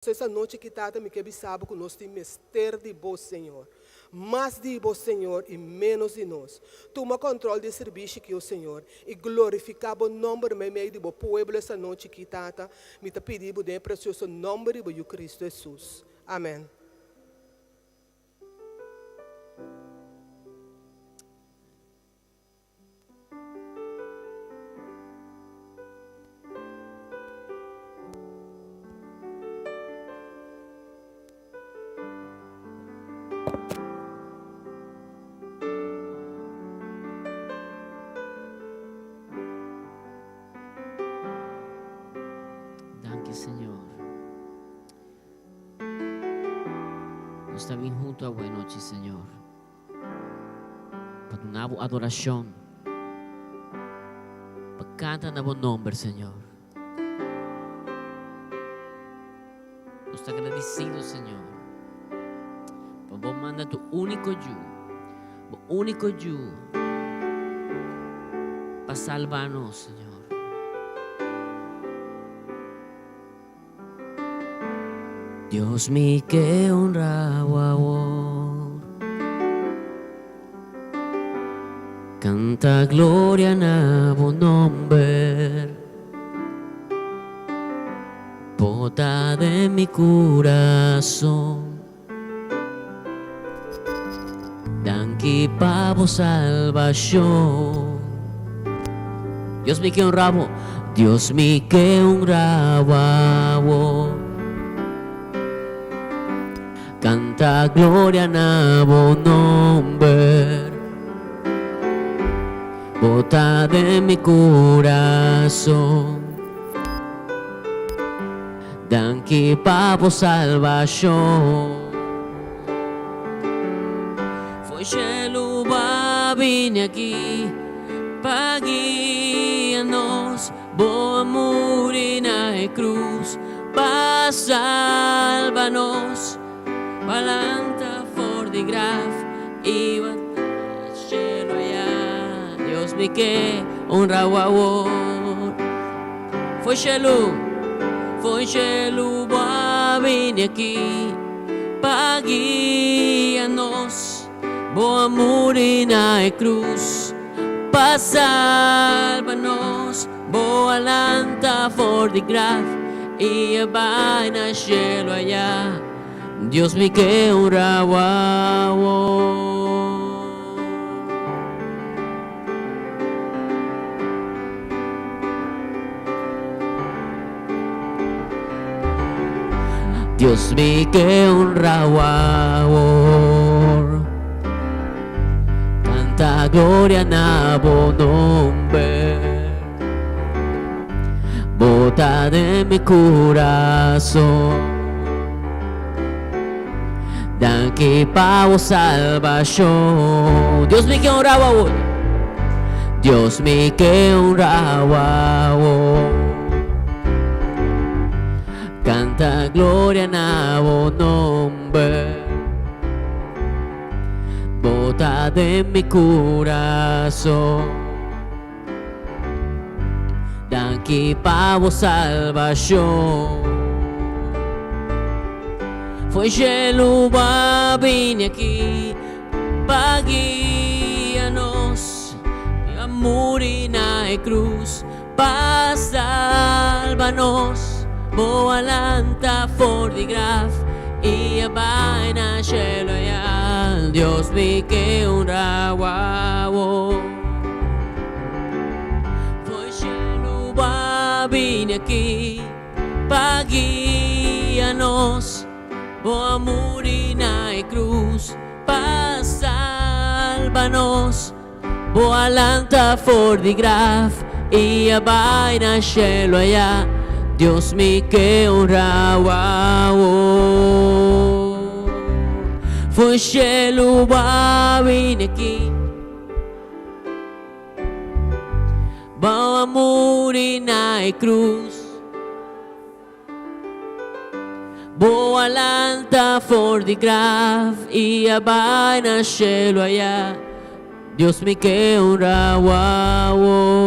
So es anochi aki, Tata, mi ke bisa Bo ku nos tin mester di Bo, Señor. Mas di Bo, Señor, i ménos di nos. Tuma kòntròl di e sirbishi aki, o Señor, i glorifiká Bo nòmber meimei di Bo pueblo es anochi aki, Tata. Mi ta pidi Bo den e presioso nòmber di Bo Yu Kristu Hesus. Amèn. Danki Señor. Nos ta bin hunto awe nochi, Señor. Pa duna bo adorashon. Pa kanta na bo nomber, Señor. Nos ta agradecido, Señor. Pa bo manda tu único yu, bo único yu, pa salba nos, Señor. Dios mi ke honra bo awor. Kanta gloria na bo nomber. Bo ta den mi kurason. Danki pa bo salbashon. Dios mi ke honra bo. Dios mi ke honra bo awor. Kanta gloria na bo nomber. Bo ta den mi kurason. Danki pa bo salbashon. Fo'i shelu bo a bini aki pa guia nos. Bo a muri na e krus pa salba nos. Bo a lanta for di graf i bo a ta na shelu ayá. Dios mi ke honra bo awor. Fo'i shelu, fo'i shelu bo a bini aki pa guia nos. Bo a muri na e krus pa salba nos. Bo a lanta for di graf i a bai na shelu ayá. Dios mi ke honra bo awor. Dios mi ke honra bo awor. Kanta gloria na bo nomber. Bo ta den mi kurason. Danki pa bo salbashon. Dios mi ke honra bo awor. Dios mi ke honra bo awor. Kanta gloria na bo nomber. Bo ta den mi kurason. Danki pa bo salbashon. Fo'i shelu bo a bini aki pa guia nos. I a muri na e krus pa salba nos. Bo a lanta for di graf i a bai na shelu ayá. Dios mi ke honra bo awor. Fo'i shelu bo a bini aki pa guia nos. Bo a muri na e krus pa salba nos. Bo a lanta for di graf i a bai na shelu ayá. Dios mi ke honra bo awor. Fo'i shelu bo a bini aki. Bo a muri na e krus. Bo a lanta for di graf i a bai na shelu ayá. Dios mi ke honra bo awor.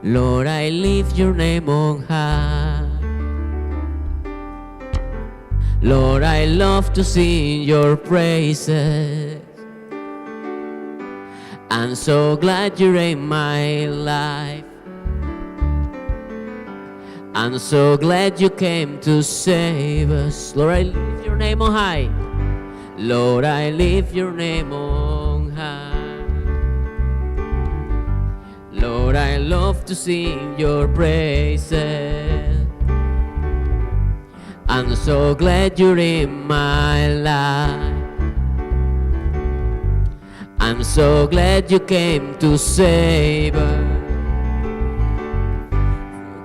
Lord, I lift your name on high. Lord, I love to sing your praises. I'm so glad you're in my life. I'm so glad you came to save us. Lord, I lift your name on high. Lord, I lift your name on high. Lord, I love to sing your praises. I'm so glad you're in my life. I'm so glad you came to save us.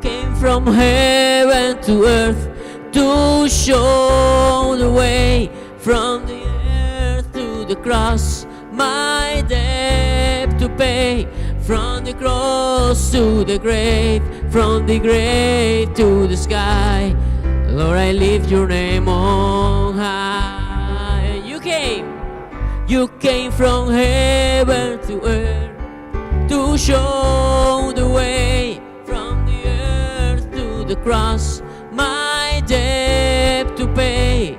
Came from heaven to earth to show the way from the earth to the cross, my debt to pay. From the cross to the grave, from the grave to the sky. Lord, I lift your name on high. You came from heaven to earth to show the way from the earth to the cross, my debt to pay.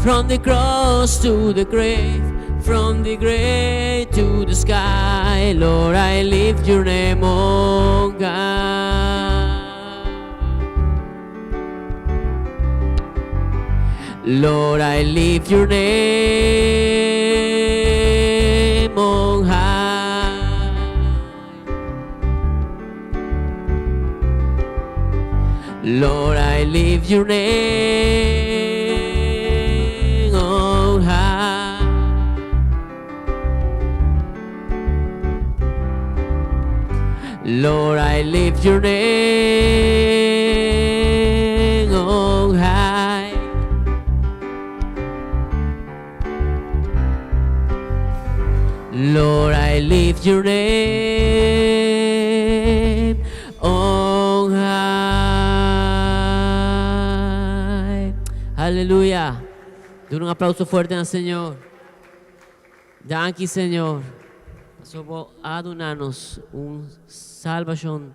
From the cross to the grave, from the grave to the sky. Lord, I lift your name on high. Lord, I lift your name on high. Lord, I lift your name on high. Lord, I lift your name on high. Lord, I lift your name on high. Aleluya. Duna un aplauso fuerte na Señor. Danki, Señor. Pasobra bo a duna nos un salbashon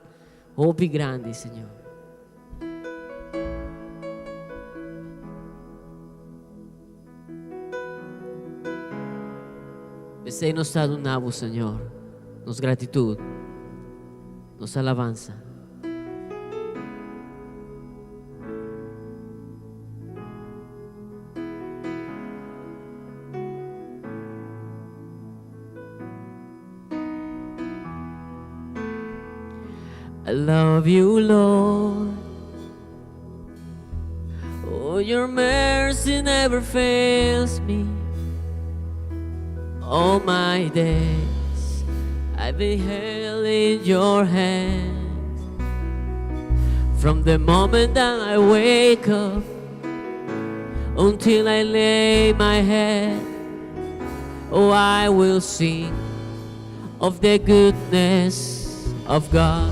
hopi grandi, Señor. P'esei nos ta duna bo, Señor, nos gratitud, nos alabansa. I love you, Lord. Oh, your mercy never fails me. All my days I've been held in your hands. From the moment that I wake up until I lay my head, oh, I will sing of the goodness of God.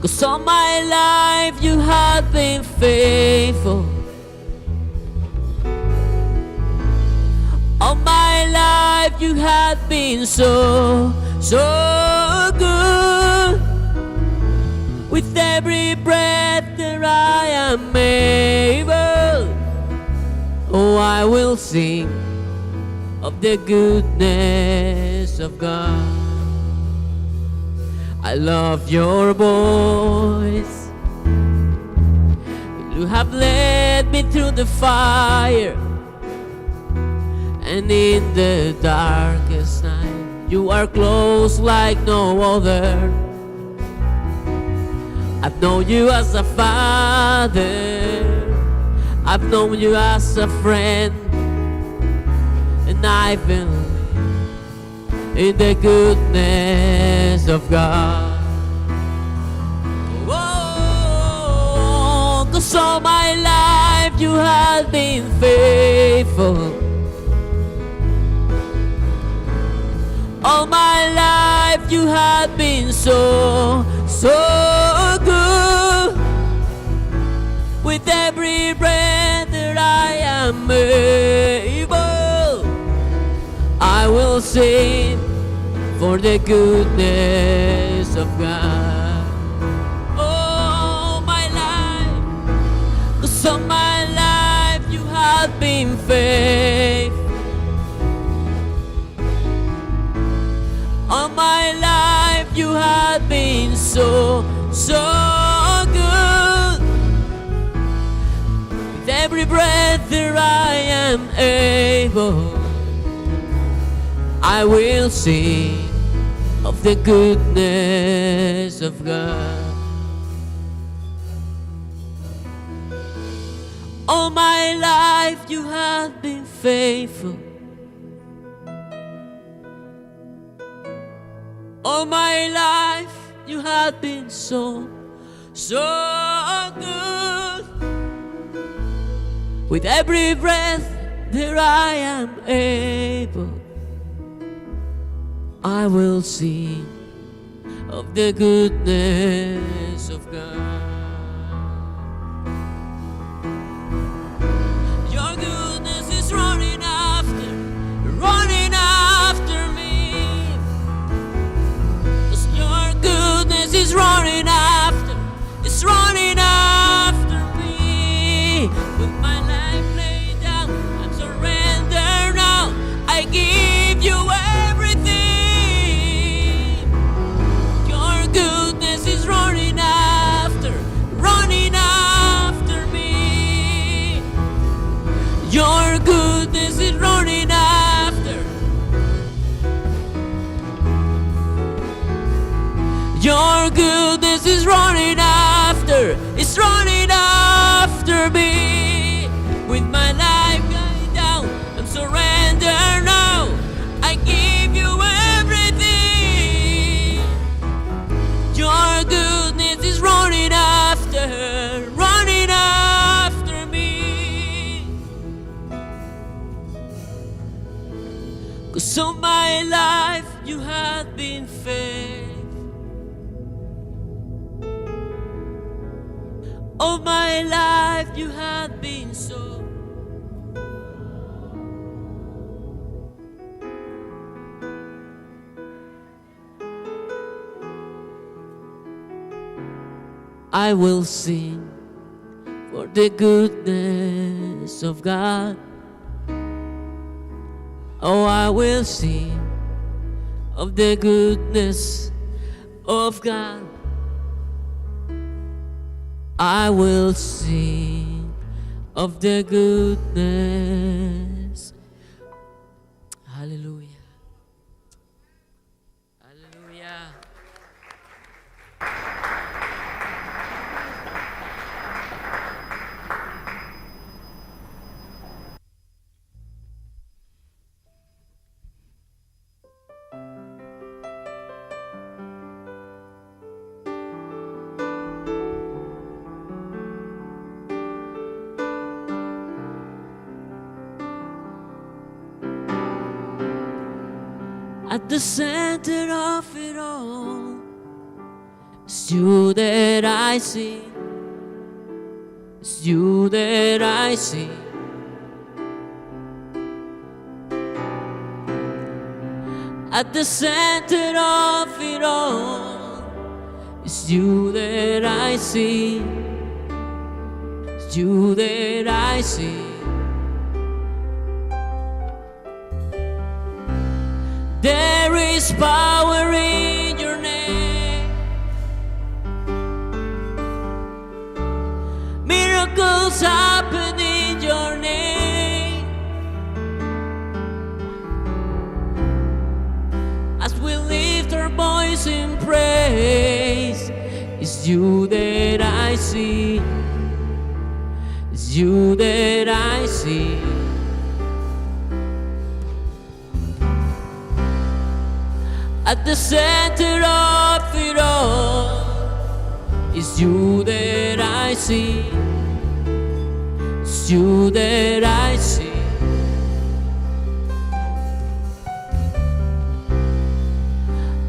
'Cause all my life you have been faithful. All my life you have been so, so good. With every breath that I am able, oh, I will sing of the goodness of God. I love your voice. You have led me through the fire and in the darkest night. You are close like no other. I've known you as a father. I've known you as a friend. And I've been in the goodness of God. Oh, 'cause all my life you have been faithful. All my life you have been so, so good. With every breath that I am able, I will sing for the goodness of God. Oh, my life. so, so good. With every breath that I am able, I will sing of the goodness of God. All my life you have been faithful. All my life you have been so, so good. With every breath that I am able, I will sing of the goodness of God. Your goodness is running after, running after me. 'Cause your goodness is running after, it's running after me. With my life laid down, I'm surrender now. I give you everything. Your goodness is running after me. Your goodness is running after. Your goodness is running after, it's running after me. With my life laid down, I'm surrender now. I give you everything. Your goodness is running after me. 'Cause all my life you have been faithful. All my life you have been so. I will sing for the goodness of God. Oh, I will sing of the goodness of God. I will sing of the goodness. Hallelujah. Hallelujah. At the center of it all, it's you that I see. It's you that I see. At the center of it all, it's you that I see. It's you that I see. There is power in your name. Miracles happen in your name. As we lift our voice in praise, it's you that I see. It's you that I see. At the center of it all, it's you that I see. It's you that I see.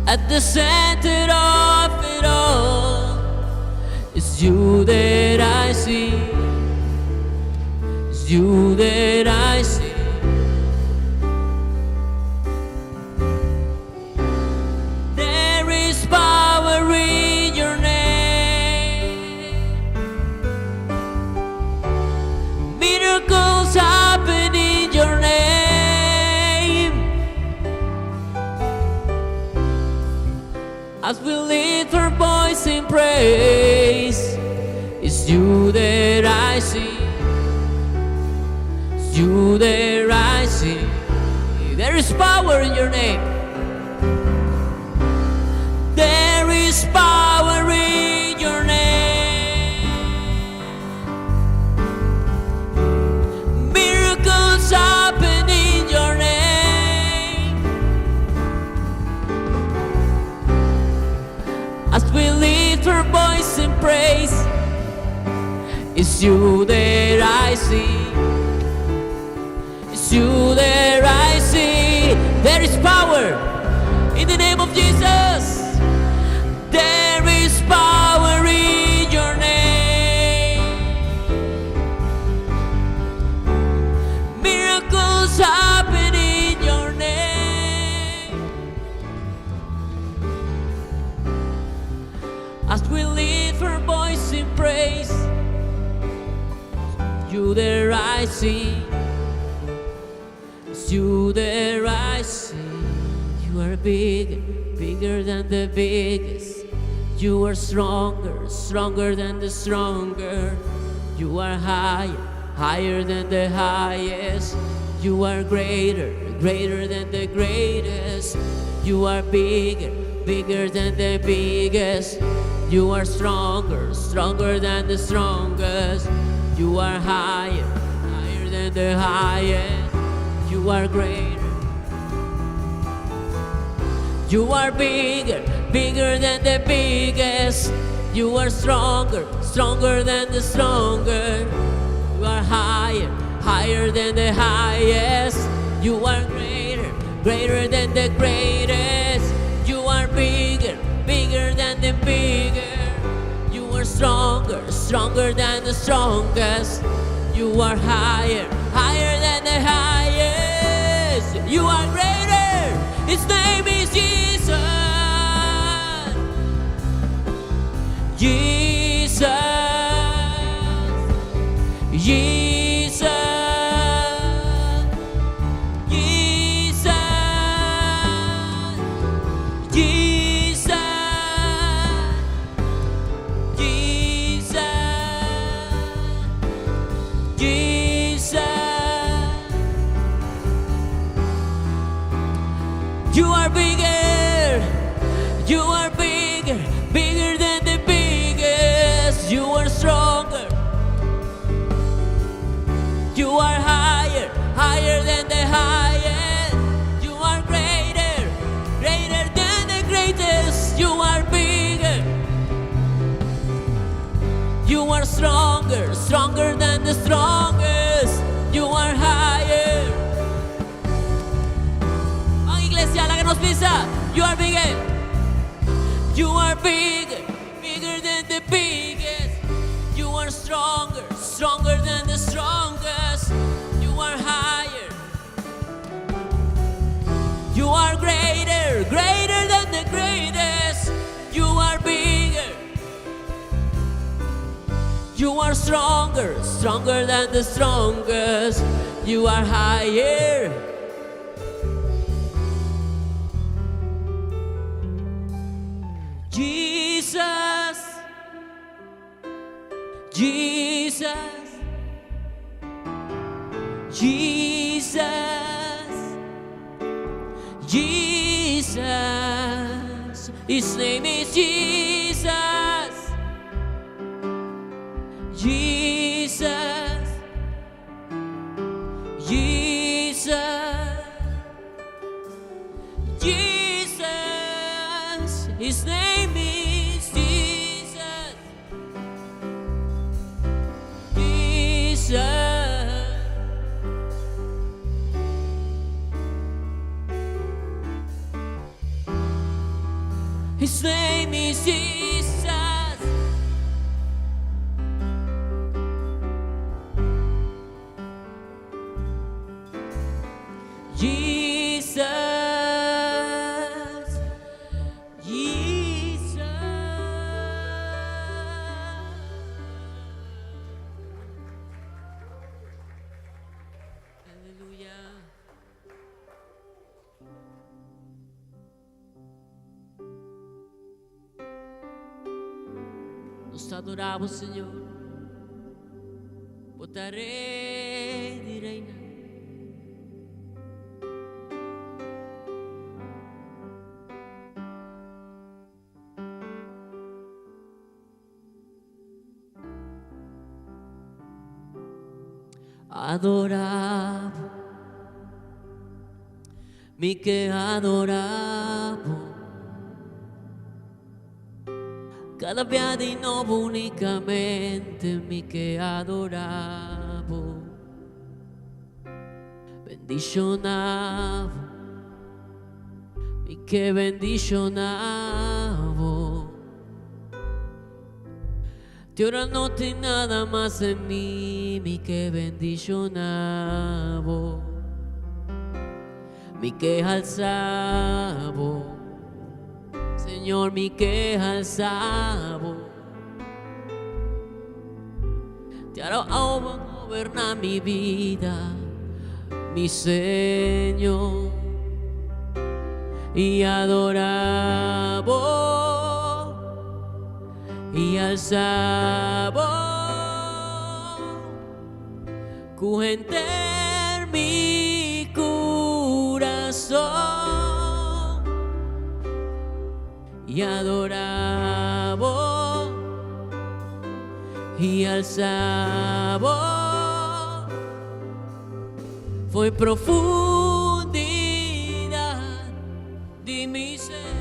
At the center of it all, it's you that I see. It's you that I see. There is power in your name. Miracles happen in your name. As we lift our voice. praise. It's you that I see. It's you that I see. There is power in your name. There is power in your name. Miracles happen in your name. As we lift our voice in praise, it's you that I see. It's you that I see. There is power in the name of Jesus. There is power in your name. Miracles happen in your name. As we lift our voice in praise, you that I see. It's you that I see. You are big, bigger than the biggest. You are stronger, stronger than the stronger. You are higher, higher than the highest. You are greater, greater than the greatest. You are bigger, bigger than the biggest. You are stronger, stronger than the strongest. You are higher, higher than the highest. You are greater. You are bigger, bigger than the biggest. You are stronger, stronger than the stronger. You are higher, higher than the highest. You are greater, greater than the greatest. You are bigger, bigger than the bigger. You are stronger, stronger than the strongest. You are higher, higher than the highest. You are greater. His name is Jesus. Jesus. Jesus. Jesus. Jesus. Jesus. Jesus. You are bigger. You are bigger, bigger than the biggest. You are stronger. You are higher, higher than the highest. You are greater, greater than the greatest. You are bigger. You are stronger, stronger than the strongest. You are higher. Oh, iglesia, laga nos bisa. You are bigger. You are bigger, bigger than the biggest. You are stronger, stronger than the strongest. You are higher. You are greater, greater than the greatest. You are bigger. You are stronger, stronger than the strongest. You are higher. Jesus, Jesus, Jesus, Jesus. His name is Jesus. Jesus, Jesus, Jesus. His name is Jesus. Jesus. His name is Jesus. Nos ta adorá bo, Señor. Bo ta Rey di reinan. Adorá bo, mi ke adorá bo. Kada bia di nobo unikamente mi ke adorá bo. Bendishoná bo, mi ke bendishoná bo. Te ora no tin nada mas den mi, mi ke bendishoná bo. Mi ke halsa bo, Señor, mi ke halsa bo. Te ora abo goberná mi bida, mi Señor, i adorá bo. I alsa bo ku henter mi kurason i adora bo i alsa bo foi profundidad di mi ser.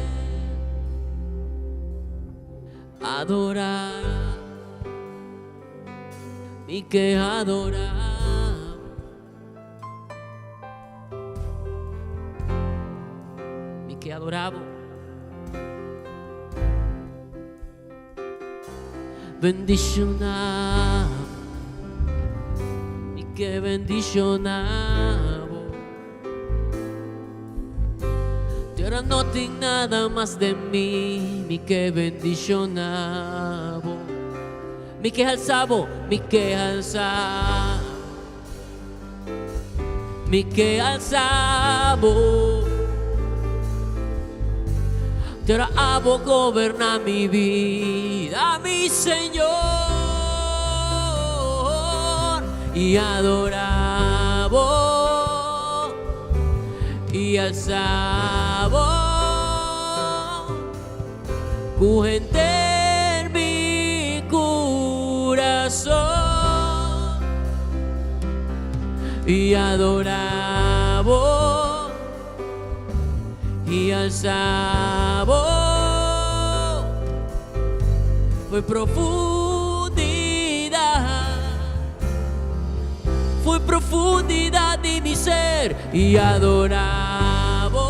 Adorá, mi ke adorá. Mi ke adorá bo. Bendishoná, mi ke bendishoná bo. Te ora no tin nada mas den mi, mi ke bendishoná bo. Mi ke halsa bo, mi ke halsa. Mi ke halsa bo. Te ora abo goberná mi bida, mi Señor, i adorá bo i alsá bo ku henter mi kurason i adorá bo i alsá bo Foi profundidad, foi profundidad di mi ser i adorá bo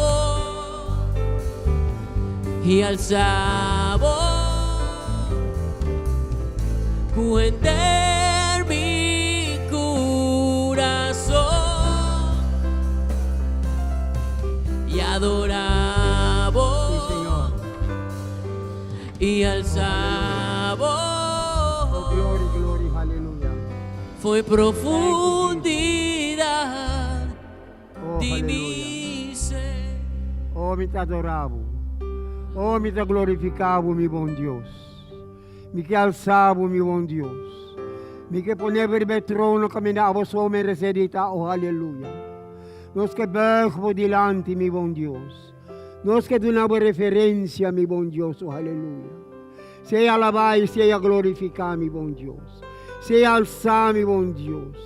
i alsá bo ku henter mi kurason i adorá bo Sí, Señor. i alsá bo. Oh, glory, glory, hallelujah. Foi profundidad Oh, di hallelujah. mi ser. Oh, mi ta adorá bo. Oh, mi ta glorifiká bo, mi bon Dios. Mi ke alsá bo, mi bon Dios. Mi ke pone bo riba e trono kaminda abo so meresé di ta. Oh, haleluya. Nos ke buig bo dilanti, mi bon Dios. Nos ke duna bo referensia, mi bon Dios. Oh, haleluya. Sea alabá i sea glorifiká, mi bon Dios. Sea alsá, mi bon Dios.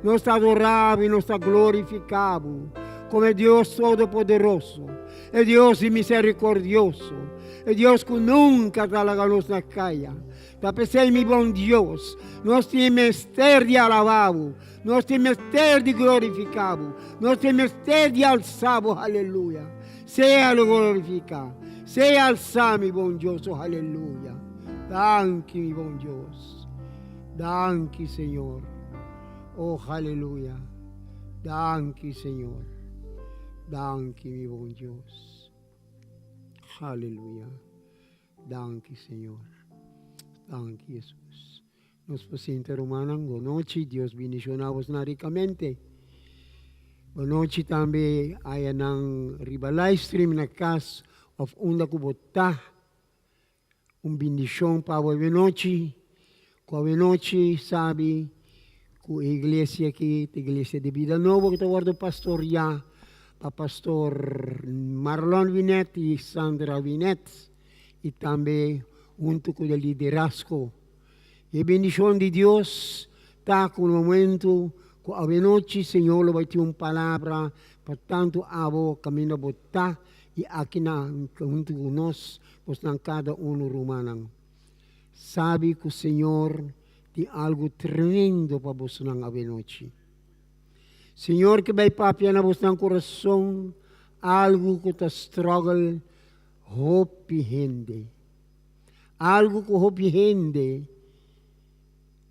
Nos ta adorá bo i nos ta glorifiká bo komo e Dios Todopoderoso, e Dios miserikordioso, e Dios ku nunka ta laga nos na kaya. Ta p'esei, mi bon Dios, nos tin mester di alabá bo, nos tin mester di glorifiká bo, nos tin mester di alsá bo. Aleluya! Sea glorifiká, sea alsá, mi bon Dios. Oh, aleluya! Danki, mi bon Dios. Danki, Señor. Oh, aleluya! Danki, Señor. Danki, mi bon Dios. Aleluya. Danki, Señor. Danki, Jesus. Nos por sinta, rumannan. Bon nochi. Dios bendiciona bosnan ricamente. Bon nochi tambe ayanan riba livestream na cas of unda cu bo ta. Un bendishon pa bo awenochi. Ku awenochi sabi ku e iglesia aki ta iglesia di Bida Nobo ku ta wòrdu pastoriá pa pastor Marlon Winet i Sandra Winet i tambe huntu ku e liderazgo. E bendishon di Dios ta ku na momentu ku awenochi Señor lo bai tin un palabra pa tantu abo kaminda bo ta i aki na huntu ku nos, bosnan kada unu rumannan. Sabi ku Señor tin algu tremendo pa bosnan awenochi. Señor ke bai papia na bosnan kurason algu ku ta struggle hopi hende. Algu ku hopi hende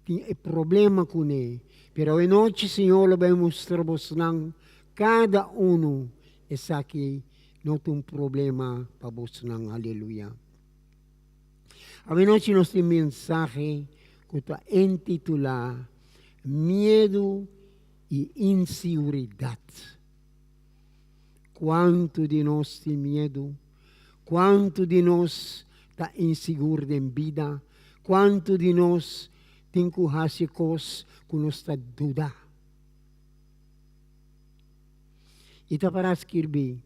tin e problema kuné. Pero awenochi Señor lo bai mustra bosnan kada unu esaki no ta un problema pa bosnan. Aleluya. Awenochi nos tin mensahe ku ta intitulá Miedu i Insiguridat. Kuantu di nos tin miedu? Kuantu di nos ta insigur den bida? Kuantu di nos tin ku hasi kos ku nos ta duda? I ta para skirbi,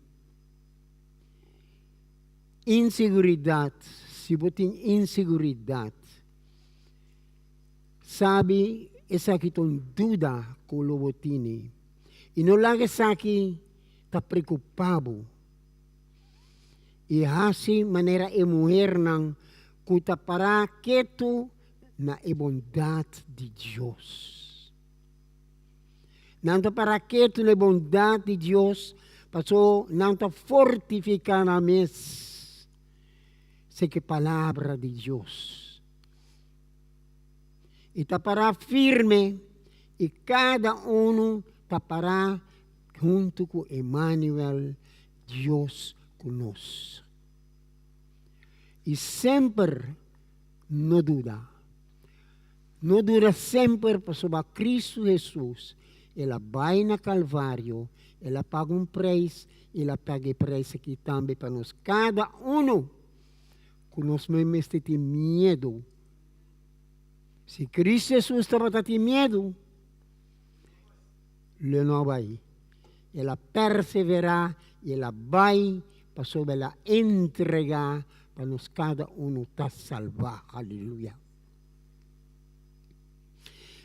Inseguridat, si bo tin inseguridat, sabi esaki ta un duda ku lo bo tini. I no laga esaki ta preokupá bo. I hasi manera e muhernan ku ta pará ketu na e bondat di Dios. Nan ta pará ketu na e bondat di Dios pasobra nan ta fortifiká nan mes seki palabra di Dios. I ta pará firme i kada unu ta pará huntu ku Emmanuel, Dios ku nos. I semper no duda. No duda semper pasobra Cristo Jesus el a bai na Calvario, el a paga un prijs, el a paga e prijs aki tambe pa nos kada unu ku nos no mester tin miedu. Si Cristo Jesus tabata tin miedu, lo e no a bai. El a perseverá i el a bai pasobra el a entregá pa nos kada unu ta salbá. Aleluya!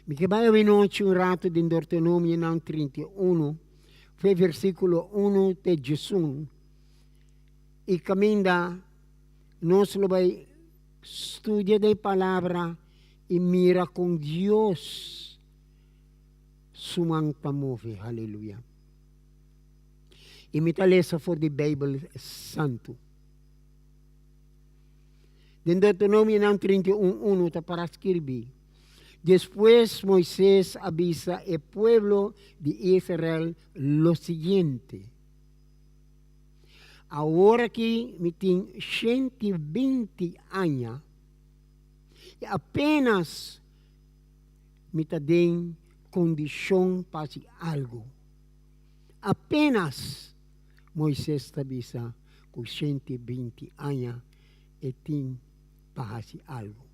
Mi ke bai awenochi un ratu den Deuteronomionan 31, fe versíkulo 1 te 11, i kaminda nos lo bai studia den palabra i mira kon Dios su man ta move. Haleluya. I mi ta lesa for di Beibel Santu. Den Deuteronomionan 31 unu ta para skirbi, Despues Moises a bisa e pueblo di Israel lo siguiente, Awor aki mi tin 120 aña i apenas mi ta den kondishon pa hasi algu. Apenas Moises ta bisa ku 120 aña e tin pa hasi algu.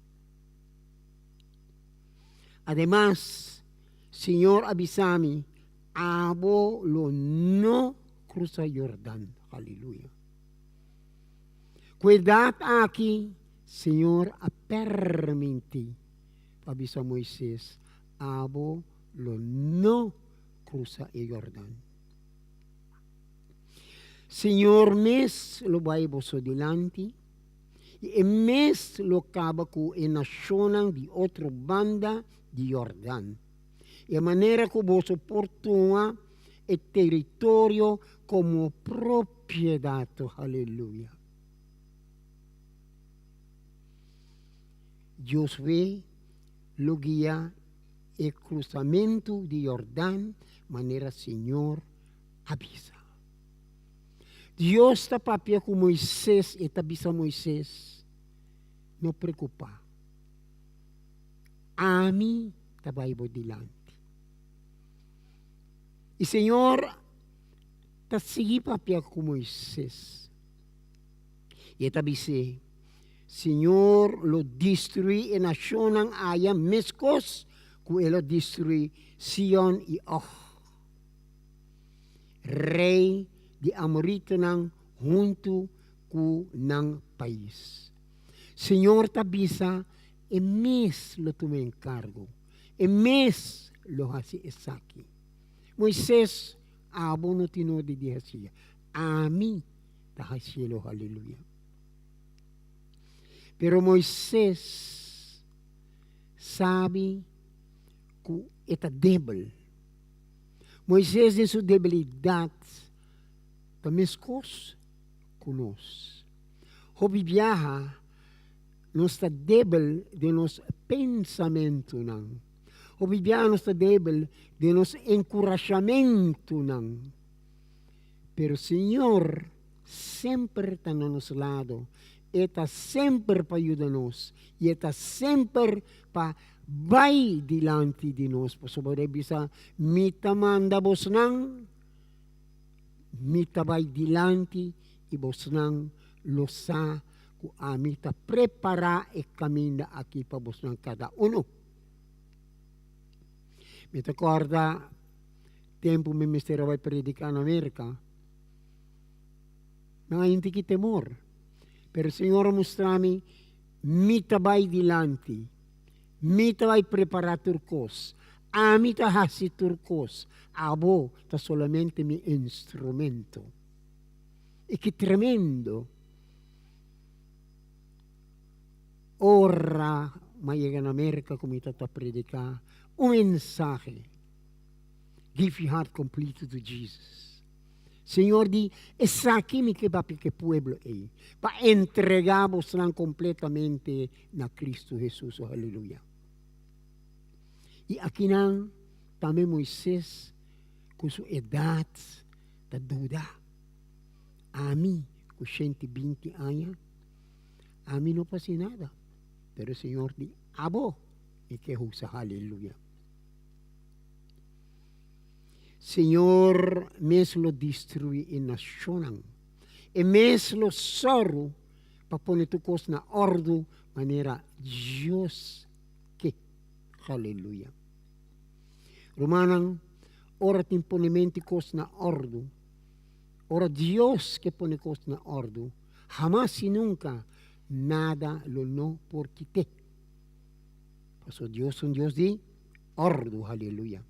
Ademas, Señor a bisa mi, Abo lo no krusa Jordan. Aleluya. Ku edat aki, Señor a permití pa bisa Moises, Abo lo no krusa e Jordan. Señor mes lo bai boso dilanti, i e mes lo kaba ku e nashonnan di otro banda di Jordan, e manera ku boso por tuma e teritorio komo propiedat. Aleluya! Josué lo guia e krusamentu di Jordan manera Señor a bisa. Dios ta papia ku Moises, e ta bisa Moises, No preokupá, ami ta bai bo dilanti. I Señor ta sigui papia ku Moises, i e ta bis'é. Señor lo destruí e nashonnan aya meskos ku el a destruí Sion i Og, rei di amoritonan huntu ku nan pais. Señor ta bisa e mes lo tuma enkargo, e mes lo hasi esaki. Moises, abo no tin nodi di hasié, ami ta hasié lo. Haleluya. Pero Moises sabi ku e ta debel. Moises den su debilidat ta meskos ku nos. Hopi biaha nos ta debel den nos pensamentunan. Hopi biaha nos ta debel den nos enkurashamentunan. Pero Señor semper ta na nos lado. E ta semper pa yuda nos i e ta semper pa bai dilanti di nos. Pasobra e bisa, Mi ta manda bosnan, mi ta bai dilanti i bosnan lo sa ku ami ta prepará e kaminda aki pa bosnan kada unu. Mi ta kòrda tempu mi mester a bai prediká na Merka. Nan a hinti ki temor. Pero Señor a mustra mi, mi ta bai dilanti. Mi ta bai prepará tur kos. Ami ta hasi tur kos. Abo ta solamente mi instrumento. I ki tremendo! Ora m'a yega na Merka ku mi ta ta prediká un mensahe, Give your heart completely to Jesus. Señor di, Esaki mi ke papia ku e pueblo ei, pa entregá bosnan kompletamente na Kristu Hesus. O aleluya! I akinan tambe Moises ku su edat ta duda. Ami ku 120 aña, ami no por hasi nada. Pero Señor di, Abo mi ke usa. Aleluya! Señor mes lo destruí e nashonnan. E mes lo sòru pa pone tur kos na òrdu manera Dios ke. Haleluya. Rumannan, ora tin ponementi kos na òrdu, ora Dios ke pone kos na òrdu, hamas i nunka nada lo no por kit'é. Pasobra Dios ta un Dios di òrdu. Haleluya.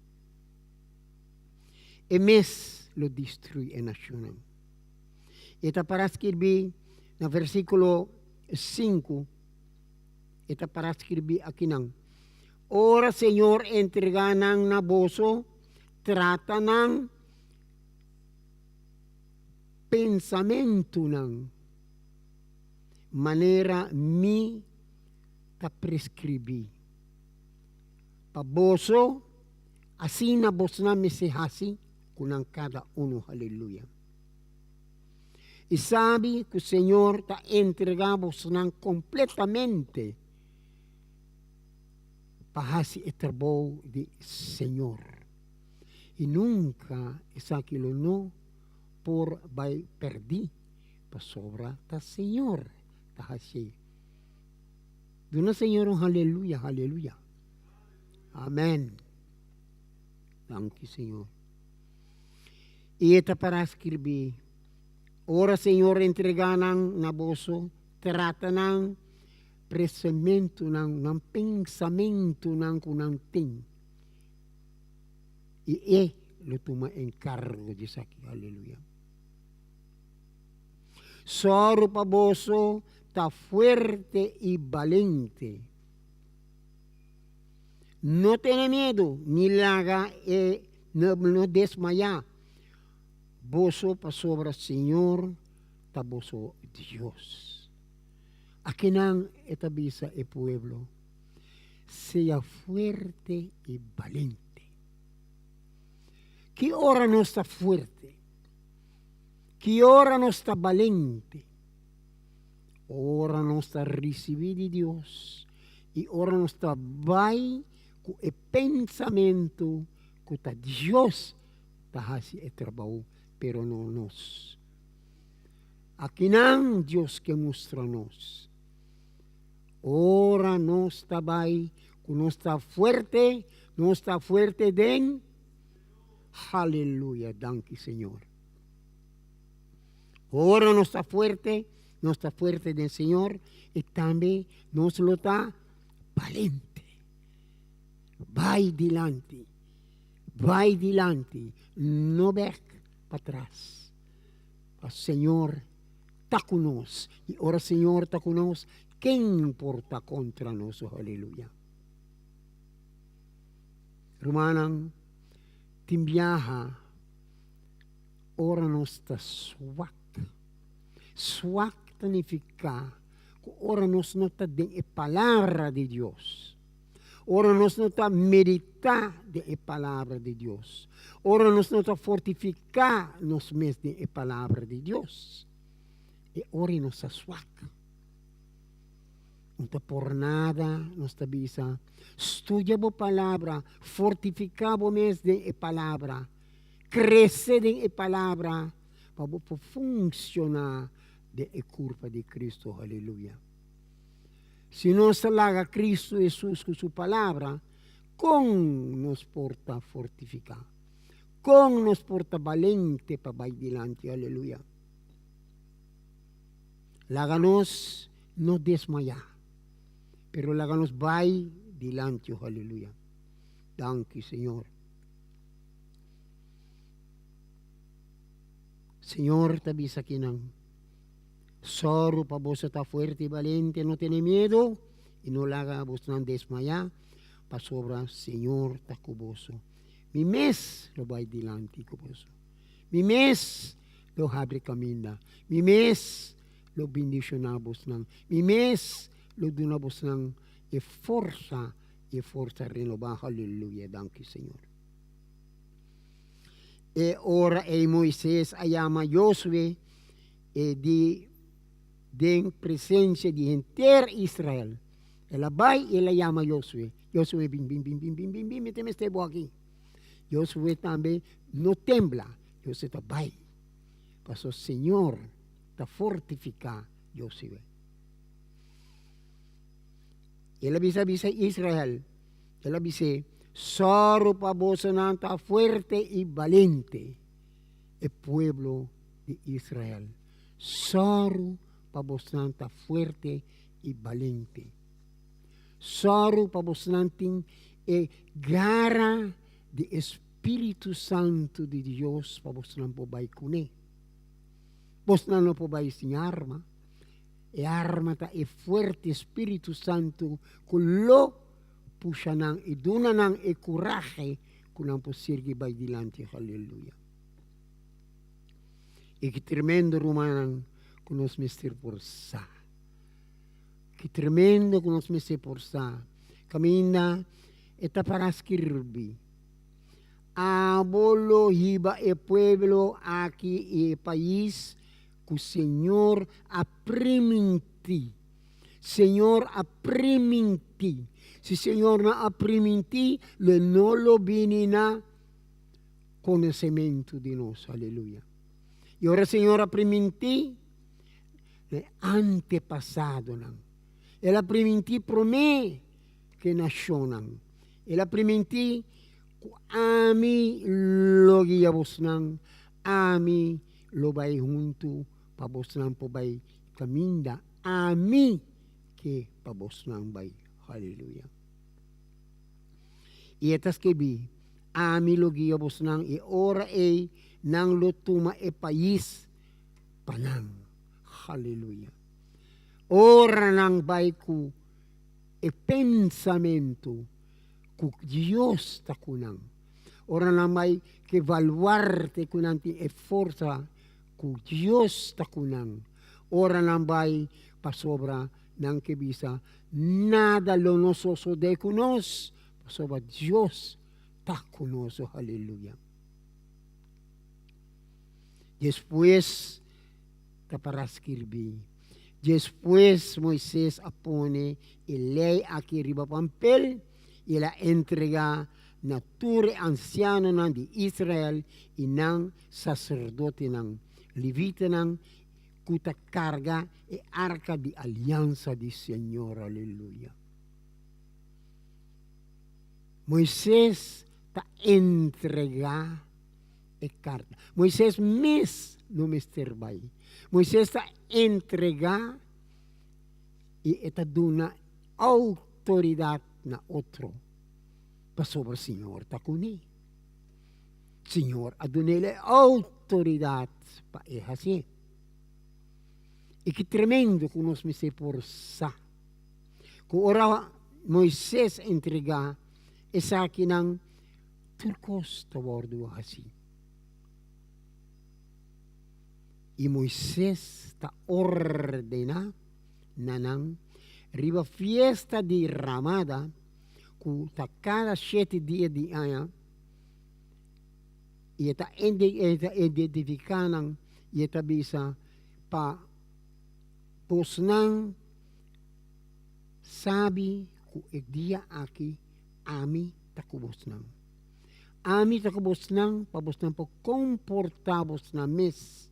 E mes lo destruí e nashonnan. E ta para skirbí na versíkulo 5, e ta para skirbí akinan, Ora Señor entregá nan na boso, trata nan pensamentunan manera mi ta preskribí pa boso. Asina bosnan mester hasi ku nan kada unu. Haleluya. I sabi ku Señor ta entregá bosnan kompletamente pa hasi e trabou di Señor. I nunka esaki lo no por bai pèrdí, pasobra ta Señor ta hasié. Duna Señor un haleluya, haleluya. Amen. Danki, Señor. I e ta para skirbí, Ora Señor entregá nan na boso, trata nan presementunan, nan pensamentunan ku nan tin. I e lo tuma enkargo di esaki. Aleluya. Sòru pa boso ta fuerte i balente. No tene miedu, ni laga e no desmayá boso, pasobra Señor ta boso Dios. Akinan e ta bisa e pueblo, Sea fuerte i balente. Ki ora nos ta fuerte? Ki ora nos ta balente? Ora nos ta risibí di Dios i ora nos ta bai ku e pensamentu ku ta Dios ta hasi e trabou, pero no nos. Akinan Dios ke mustra nos. Ora nos ta bai ku nos ta fuerte, nos ta fuerte den Haleluya, danki Señor. Ora nos ta fuerte, nos ta fuerte den Señor i tambe nos lo ta balente. Bai dilanti, bai dilanti, no bek patras. Pa Señor ta ku nos i ora Señor ta ku nos, ken por ta kontra nos? Aleluya. Rumannan, tin biaha ora nos ta swak. Swak ta nifiká ku ora nos no ta den e Palabra di Dios, ora nos no ta meditá den e Palabra di Dios, ora nos no ta fortifiká nos mes den e Palabra di Dios, e ora ei nos ta swak. No ta por nada nos ta bisa, Studia bo Palabra, fortifiká bo mes den e Palabra, krese den e Palabra pa bo por funshoná den e kurpa di Kristu. Aleluya! Si nos ta laga Kristu Hesus ku su Palabra, kon nos por ta fortifiká? Kon nos por ta balente pa bai dilanti? Aleluya! Laga nos no desmayá, pero laga nos bai dilanti, oh aleluya. Danki, Señor. Señor ta bisa kinan, Sòru pa boso ta fuerte i balente, no tene miedu i no laga bosnan desmayá, pasobra Señor ta ku boso. Mi mes lo bai dilanti ku boso. Mi mes lo habri kaminda. Mi mes lo bindishoná bosnan. Mi mes lo duna bosnan e forsa, e forsa renobá. Haleluya! Danki, Señor. E ora ei Moises a yama Yosue e di den presensia di henter Israel. El a bai i el a yama Yosue. Yosue, bin, bin, bin, bin, bin, bin, bin, mi ta mester bo aki. Yosue tambe no tembla, Yosue ta bai, pasobra Señor ta fortifiká Yosue. El a bisa bisa Israel, el a bis'é, Sòru pa bosonan ta fuerte i balente, e pueblo di Israel, sòru pa bosnan ta fuerte i balente. Sòru pa bosnan tin e gara di e Spiritu Santu di Dios pa bosnan por bai kuné. Bosnan no por bai sin arma. E arma ta e fuerte Spiritu Santu ku lo pusha nan i duna nan e kurahe ku nan por sirgi bai dilanti. Haleluya! I ki tremendo, rumannan, ku nos mester por sa. Ki tremendo ku nos mester por sa! Kaminda e ta para skirbi, Abo lo hiba e pueblo aki i e pais ku Señor a primintí. Señor a primintí. Si Señor no a primintí, lo e no lo bini na konosementu di nos. Aleluya. I ora Señor a primintí, Na e antepasadonan. El a primintí promé ku e nashonnan. El a primintí ku ami lo guia bosnan, ami lo bai huntu pa bosnan por bai kaminda ami ke pa bosnan bai. Haleluya. I e ta skibí, Ami lo guia bosnan i ora ei nan lo tuma e pais pa nan. Haleluya. Ora nan bai ku e pensamentu ku Dios ta ku nan. Ora nan bai ku e baluarte ku nan tin e forsa ku Dios ta ku nan. Ora nan bai pasobra nan ke bisa nada lo no sosodé ku nos pasobra Dios ta ku nos. Haleluya. Despues ta para skirbi. Despues Moises a pone e lei aki riba pampel i el a entregá na tur e ansianonan di Israel i nan saserdotenan, levitanan. ku ta karga e arka di aliansa di Señor. Aleluya. Moises ta entregá e karta. Moises mes no mester bai. Moises ta entregá i e ta duna outoridat na otro, pasobra Señor ta kuné. Señor a dun'el e outoridat pa e hasié. I ki tremendo ku nos mester por sa ku ora Moises entregá esakinan, tur kos ta wòrdu hasí. I Moises ta ordená na nan riba fiesta di Ramada, ku ta kada shete dia di aña, i e ta identifiká nan i e ta bisa pa bosnan sabi ku e dia aki ami ta ku bosnan. Ami ta ku bosnan pa bosnan por komportá bosnan mes,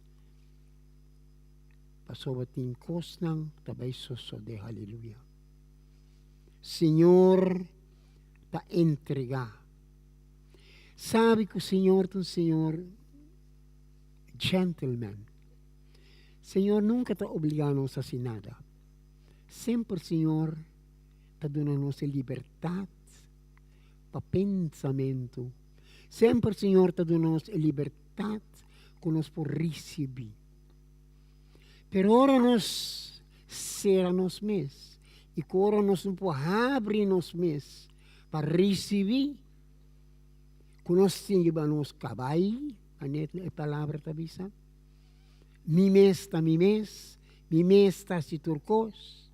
pasobra tin kosnan ta bai sosodé. Haleluya! Señor ta entregá. Sabi ku Señor ta un Señor gentleman. Señor nunka ta obligá nos hasi nada. Semper Señor ta duna nos e libertat pa pensamentu. Semper Señor ta duna nos e libertat ku nos por risibí. Pero ora nos sera nos mes i ku ora nos no por habri nos mes pa risibí, ku nos tin riba nos kabai, manera e palabra ta bisa, mi mes ta mi mes, mi mes ta hasi tur kos,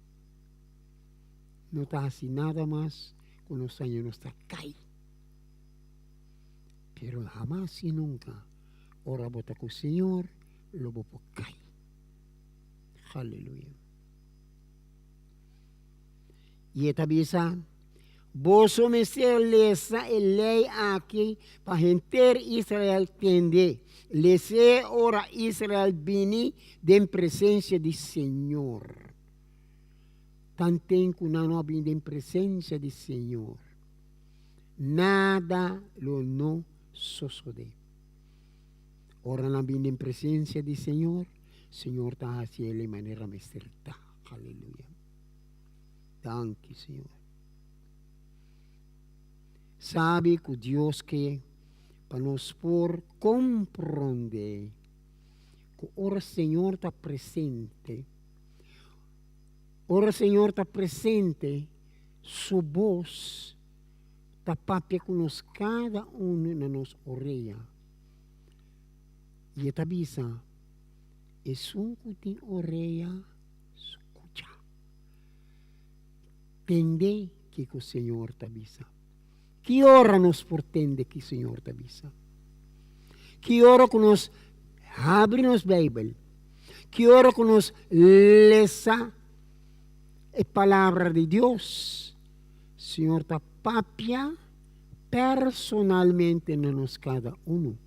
no ta hasi nada mas ku nos aña nos ta kai. Pero hamas i nunka ora bo ta ku Señor lo bo por kai. Haleluya. I e ta bisa, Boso mester lesa e lei aki pa henter Israel tende. Les'é ora Israel bini den presensia di señor. Tanten ku nan no a bini den presensia di señor, nada lo no sosodé. Ora nan bini den presensia di señor, señor ta hasi el e manera mester ta. Aleluya. Danki, Señor. Sabi ku Dios ke pa nos por komprondé ku ora Señor ta presente, ora Señor ta presente, su bos ta papia ku nos kada unu na nos orea. I e ta bisa, Esun ku tin orea, skucha. Tende kiko Señor ta bisa. Ki ora nos por tende ki Señor ta bisa? Ki ora ku nos habri nos Beibel? Ki ora ku nos lesa e Palabra di Dios? Señor ta papia personalmente na nos kada unu.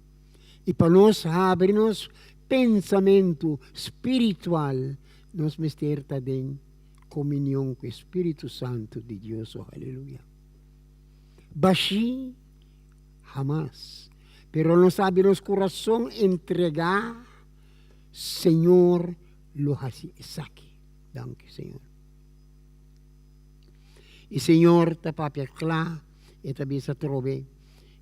I pa nos habri nos pensamentu spiritual, nos mester ta den komunion ku e Spiritu Santu di Dios. Oh, aleluya! Bashí? Hamas. Pero nos habri nos kurason entregá, Señor lo hasi esaki. Danki, Señor. I Señor ta papia kla, e ta bisa atrobe.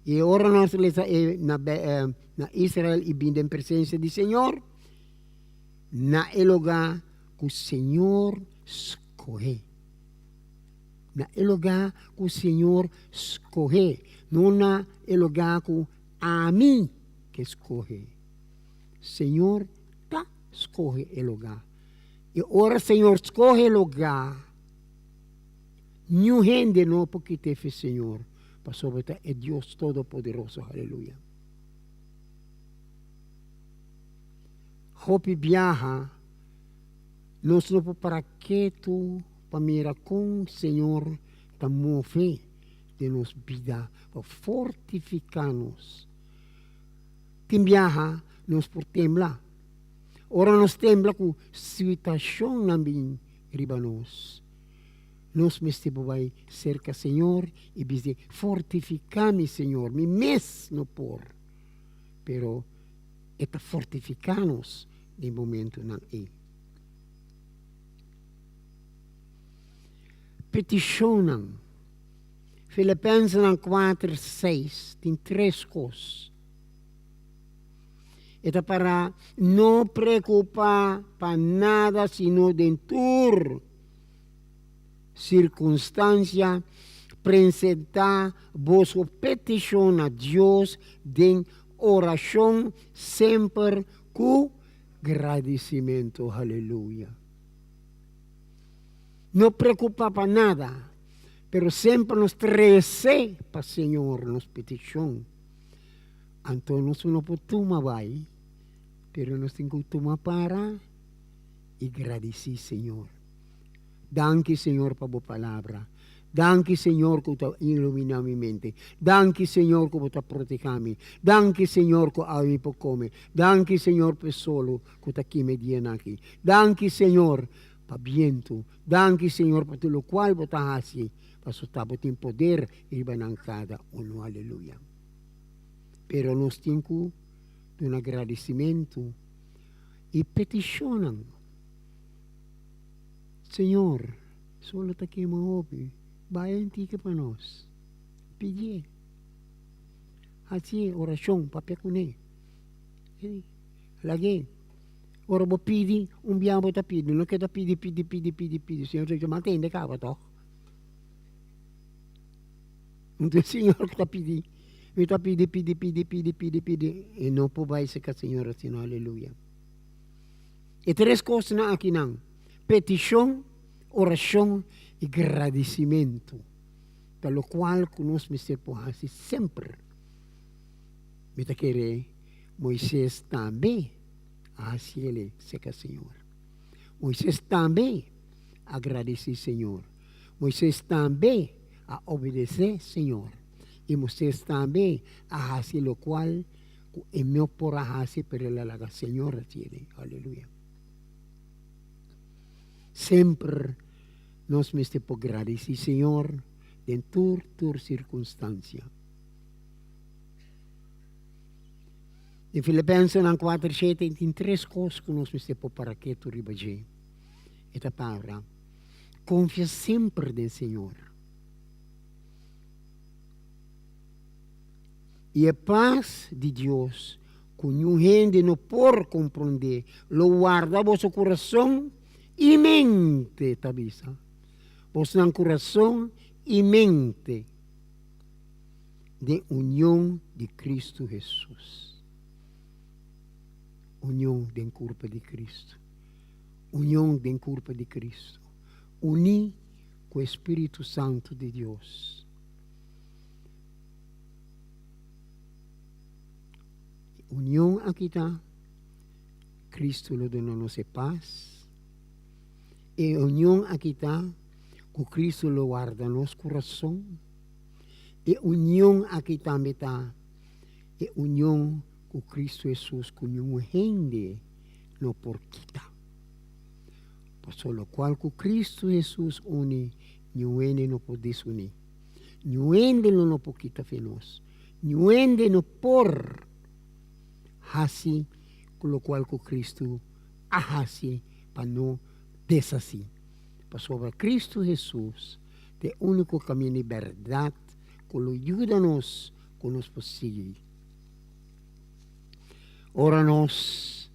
I ora nos lesa e na na Israel i bin den presensia di Señor, na e lugá ku Señor skohe. Na e lugá ku Señor skohe, no na e lugá ku ami ke skohe. Señor ta skohe e lugá. I ora Señor skohe e lugá, niun hende no por kit'é fi Señor, pasobra ta e Dios Todopoderoso. Aleluya. Hopi biaha nos no por para ketu pa mira kon Señor ta move den nos bida pa fortifiká nos. Tin biaha nos por tembla. Ora nos tembla ku situashonnan bin riba nos, nos mester por bai serka Señor i bis'é, Fortifiká mi, Señor, mi mes no por. Pero E ta fortifiká nos den momentunan ei. Petishonnan. Filipensenan kuater seis tin tres kos. E ta para no preokupá pa nada sino den tur sirkunstansia presentá boso petishon na Dios den orashon semper ku gradisimentu. Haleluya! No preokupá pa nada, pero semper nos trese pa Señor nos petishon. Anto nos no por tuma bai, pero nos tin ku tuma para i gradisí Señor. Danki Señor pa bo palabra. Danki Señor ku ta iluminá mi mente. Danki Señor ku bo ta protehá mi. Danki Señor ku awe mi por kome. Danki Señor pa e solo ku ta kima e dianan aki. Danki Señor pa bientu. Danki Señor pa tur lokual bo ta hasi, pasobra bo tin poder riba nan kada unu. Aleluya. Pero nos tin ku duna gradisimentu i petishonnan. Señor, solo ta kema hopi, bai un tiki pa nos. Pidié. Hasié orashon, papia kuné. Lag'é. Ora bo pidi, un bia bo ta pidi, no keda pidi, pidi, pidi, pidi, pidi. Señor ta bisa, m'a tende kaba tòg. Enton Señor ku ta pidi, mi ta pidi, pidi, pidi, pidi, pidi, pidi, e no por bai serka Señor asina, aleluya. E tres kosnan akinan, petishon, orashon i gradisimentu, ta lokual ku nos mester por hasi semper. Mi ta kere Moises tambe a hasi el serka Señor. Moises tambe a gradisí Señor. Moises tambe a obedesé Señor, i Moises tambe a hasi lokual ku e no por a hasi, pero el a laga Señor hasié. Aleluya. Semper nos mester por gradisí Señor den tur tur sirkunstansia. Den Filipensenan 4:7 tin tres kos ku nos mester por para ketu riba dje. E ta palabra, Konfia semper den Señor. I e pas di Dios, ku niun hende no por komprondé, lo warda boso kurason i mente, ta bisa. Bosnan kurason i mente den union di Kristu Hesus. Union den kurpa di Kristu. Union den kurpa di Kristu. Uní ku e Spiritu Santu di Dios. E union aki ta, Kristu lo duna nos e pas. E union aki ta, ku Kristu lo warda nos kurason. E union aki tambe ta e union ku Kristu Hesus ku niun hende no por kita. Pasobra lokual ku Kristu Hesus uni, niun hende no por desuní. Niun hende lo no por kita fe nos. Niun hende no por hasi ku lokual ku Kristu a hasi pa no deshasí. Pasobra Kristu Hesus ta e úniko kaminda di bèrdat ku lo yuda nos ku nos por sigui. Ora nos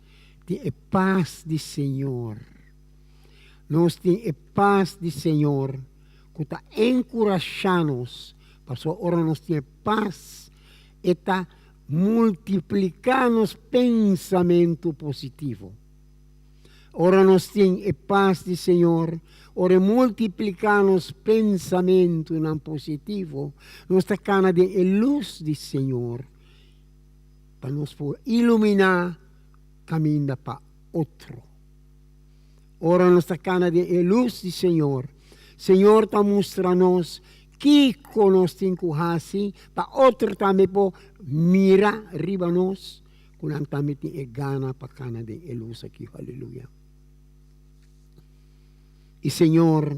tin e pas di Señor, nos tin e pas di Señor ku ta enkurashá nos, pasobra ora nos tin e pas, e ta multipliká nos pensamentu positivo. Ora nos tin e pas di Señor, ora e multipliká nos pensamentunan positivo, nos ta kana den e lus di Señor pa nos por iluminá kaminda pa otro. Ora nos ta kana den e lus di Señor, Señor ta mustra nos kiko nos tin ku hasi pa otro tambe por mira riba nos. ku nan tambe tin e gana pa kana den e lus aki. Haleluya. I Señor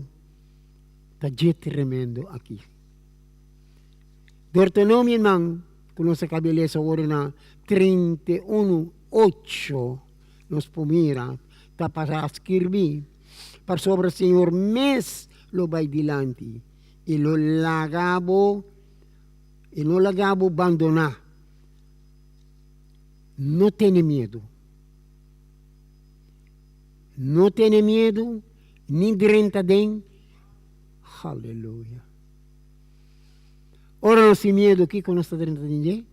ta dje tremendo aki. Deuteronomio nan ku nos a kabe lesa awor na 31, ocho nos por mira ta para skirbi pasobra Señor mes lo bai dilanti i lo laga bo i no laga bo bandoná. No tene miedu. No tene miedu ni drenta den. Haleluya. Ora nos tin miedu, kiko nos ta drenta den dje?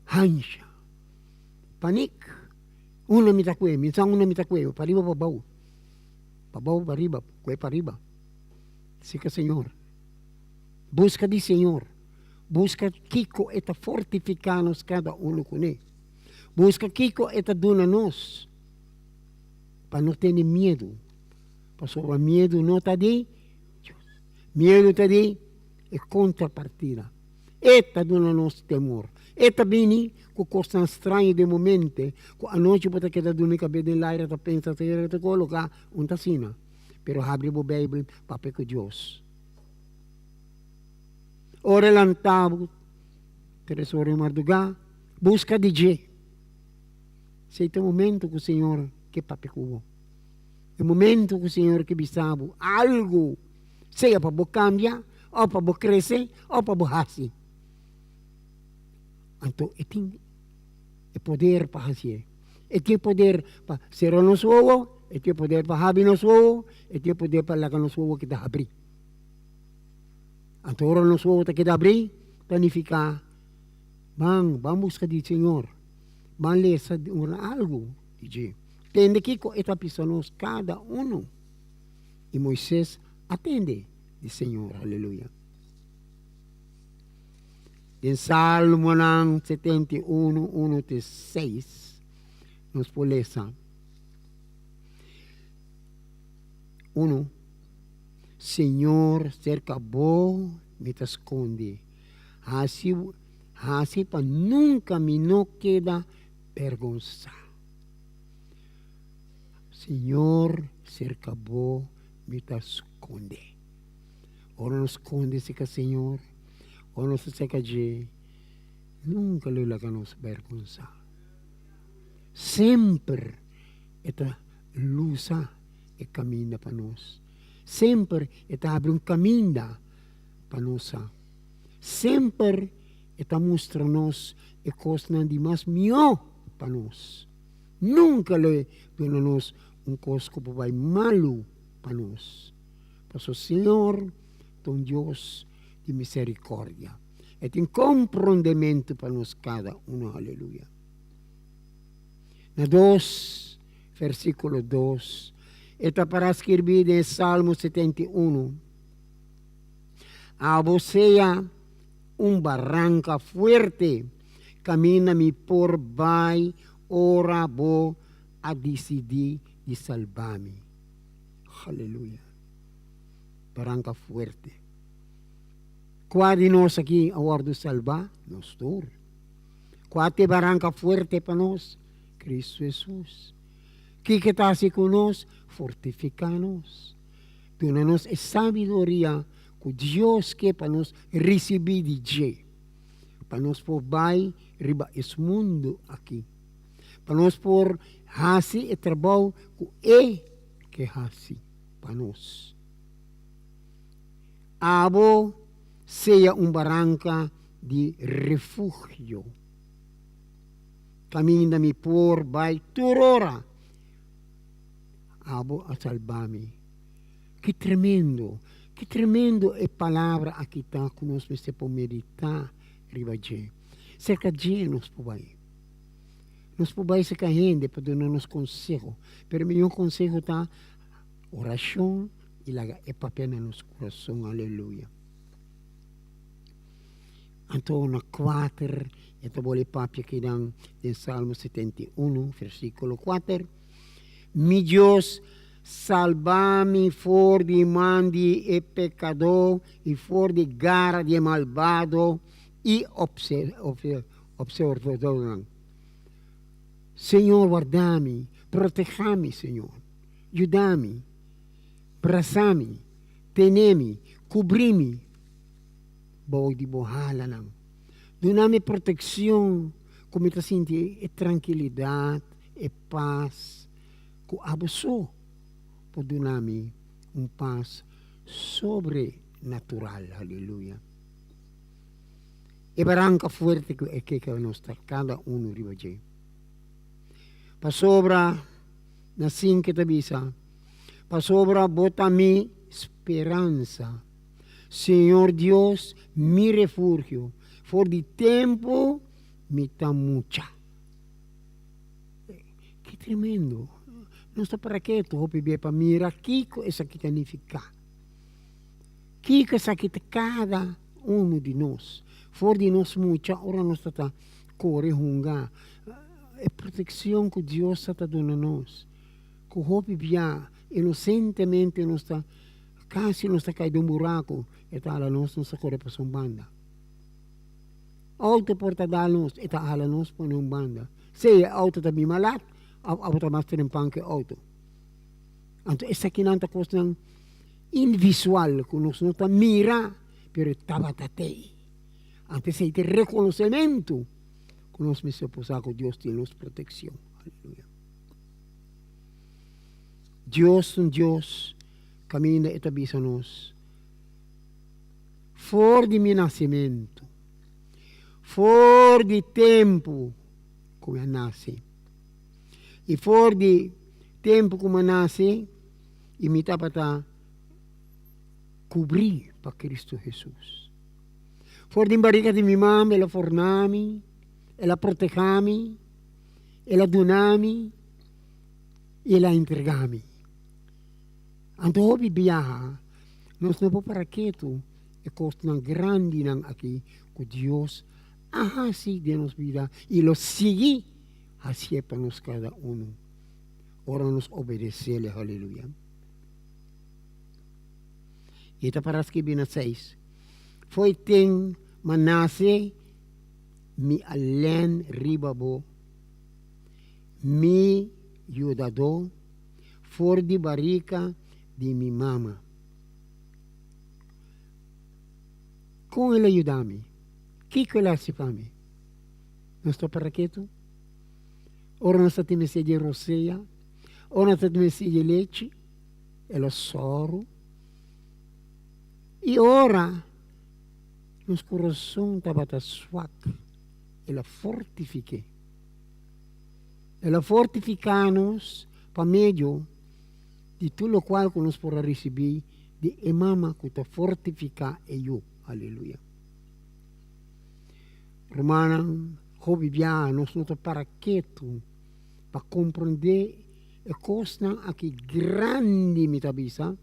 Hansha. Panik. Unda mi ta kue? Mi sa unda mi ta kue, pariba o pabou? Pabou, pariba, kue pariba. Sika Señor. Buska di Señor. Buska kiko e ta fortifiká nos kada unu kuné. Buska kiko e ta duna nos pa no tene miedu. Pasobra miedu no ta di Dios. Miedu ta di e kontrapartida. E ta duna nos temor. E ta bini ku kosnan straño den bo mente, ku anochi bo ta keda durmi kabes den laira ta pensa ta ta koloká un ta asina. Pero habri bo Beibel, papia ku Dios. Ora e lanta bo tres ora di mardugá, buska di dje. Esei ta e momento ku Señor ke papia ku bo. E momento ku Señor ke bisa bo algu, sea pa bo kambia, òf pa bo krese, òf pa bo hasi. Anto e tin e poder pa hasié. E tin e poder pa sera nos wowo, e tin e poder pa habri nos wowo, e tin e poder pa laga nos wowo keda habrí. Anto ora nos wowo ta keda abrí, ta nifiká, Ban, ban buska di Señor. Ban lesa un algu di dje. Tende kiko e ta bisa nos kada unu. I Moises a tende di Señor. Aleluya. Den Salmonan 71, 1 te 6, nos por lesa. 1. Señor, serka bo mi ta skonde. Hasi, hasi pa nunka mi no keda bergonsá. Señor, serka bo mi ta skonde. Ora nos skonde serka Señor, ora nos ta serka dje, nunka lo laga nos bergonsá. Semper e ta lusa e kaminda pa nos. Semper e ta habri un kaminda pa nos sa. Semper e ta mustra nos e kosnan di mas mihó pa nos. Nunka lo e duna nos un kos ku por bai malu pa nos. Pasobra Señor ta un Dios di miserikòrdia. E tin komprondementu pa nos kada unu. Aleluya. Na dos, versíkulo dos, e ta para skirbí den Salmo 71, Abo sea un baranka fuerte kaminda mi por bai ora bo a disidí di salba mi. Aleluya! Baranka fuerte. Kua di nos aki a wòrdu salbá? Nos tur. Kua ta e baranka fuerte pa nos? Kristu Hesus. Kiko ta hasi ku nos? Fortifiká nos. Duna nos e sabiduria ku Dios ke pa nos risibí di dje, pa nos por bai riba es mundu aki, pa nos por hasi e trabou ku e ke hasi pa nos. Abo sea un baranka di refugio. Kaminda mi por bai tur ora. Abo a salba mi. Ki tremendo, ki tremendo e palabra aki ta ku nos mester por meditá riba dje. Serka dje nos por bai. Nos por bai serka hende pa duna nos konseho, pero mihó konseho ta orashon i laga e papia na nos kurason. Aleluya. Anto na kuater e ta boli papia kinan den Salmo 71, versíkulo kuater, Mi Dios, salba mi for di man di e pekadó i for di gara di e malbado i opservadónan. Señor warda mi, proteha mi Señor, yuda mi, brasa mi, tene mi, kubri mi bou di bo halanan. Duna mi protekshon ku mi ta sinti e trankilidat, e pas ku abo so por duna mi un pas sobrenatural. Aleluya. E baranka fuerte ku e ke ku nos ta kada unu riba dje. Pasobra na sin ke ta bisa, Pasobra bo ta mi speransa, Señor Dios, mi refugio, for di tempu mi ta mucha. Ki tremendo! Nos ta para ketu hopi bia pa mira kiko esaki ta nifiká. Kiko esaki ta kada unu di nos. For di nos mucha ora nos ta ta kore hunga, e protekshon ku Dios ta ta duna nos, ku hopi bia inosentemente nos ta kasi nos ta kai den un buraku, e ta hala nos, nos ta kore pasa un banda. Outo por ta dal nos, e ta hala nos pone un banda. Sea e outo ta bin malat òf abo ta mas trempan ku e outo. Anto esakinan ta kosnan invisual ku nos no ta mira, pero e tabata tei. Anto esei ta e rekonosementu ku nos mester por sa ku Dios tin nos protekshon. Aleluya. Dios ta un Dios kaminda e ta bisa nos, For di mi nasementu, for di tempu ku mi a nase, i for di tempu ku mi a nase i mi tabata kubrí pa Kristu Hesus. For di barika di mi mama el a forná mi, el a protehá mi, el a duna mi i el a entregá mi. Anto hopi biaha nos no por para ketu e kosnan grandinan aki ku Dios a hasi den nos bida i lo sigui hasié pa nos kada unu ora nos obedesé-Le. Haleluya! I ta para skibi na seis, Fo'i ten m'a nase, mi a lèn riba bo, mi yudadó. For di barika di mi mama. Kon el a yuda mi? Kiko el a hasi pa mi? Nos ta para ketu? Ora nos ta tin mester di rosea, ora nos ta tin mester di lechi, el a sòru. I ora nos kurason tabata swak, el a fortifik'é. El a fortifiká nos pa medio di tur lokual ku nos por a risibí di e mama ku ta fortifiká e yu. Aleluya. Rumannan, hopi biaha nos no ta para ketu pa komprondé e kosnan aki grandi, mi ta bisa,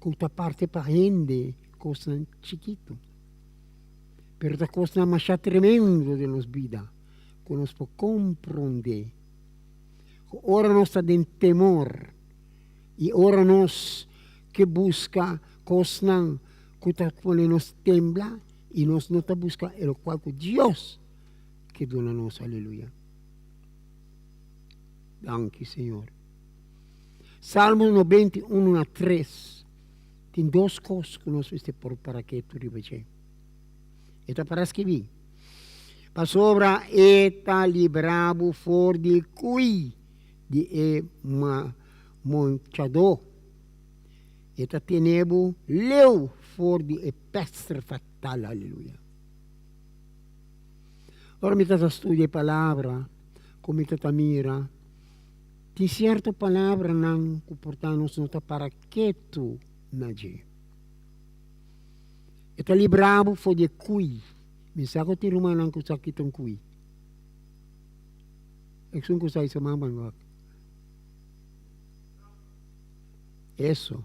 ku ta parti pa hende kosnan chikitu. Pero ta kosnan masha tremendo den nos bida. ku nos por komprondé ku ora nos ta den temor i ora nos ke buska kosnan ku ta pone nos tembla i nos no ta buska e lokual ku Dios ke duna nos. Aleluya. Danki Señor. Salmo 91 na 3 tin dos kos ku nos mester por para ketu riba dje. E ta para skibí, Pasobra e ta libra bo for di kui di e monchadó, e ta tene bo leu for di e pèster fatal. Aleluya. Ora mi ta ta studia e palabra, ku mi ta ta mira, tin sierto palabranan ku por ta nos no ta para ketu na dje. E ta libra bo for di e kui. Mi sa ku tin rumannan ku sa kita un kui. Esun ku sa isa man ban wak. Eso.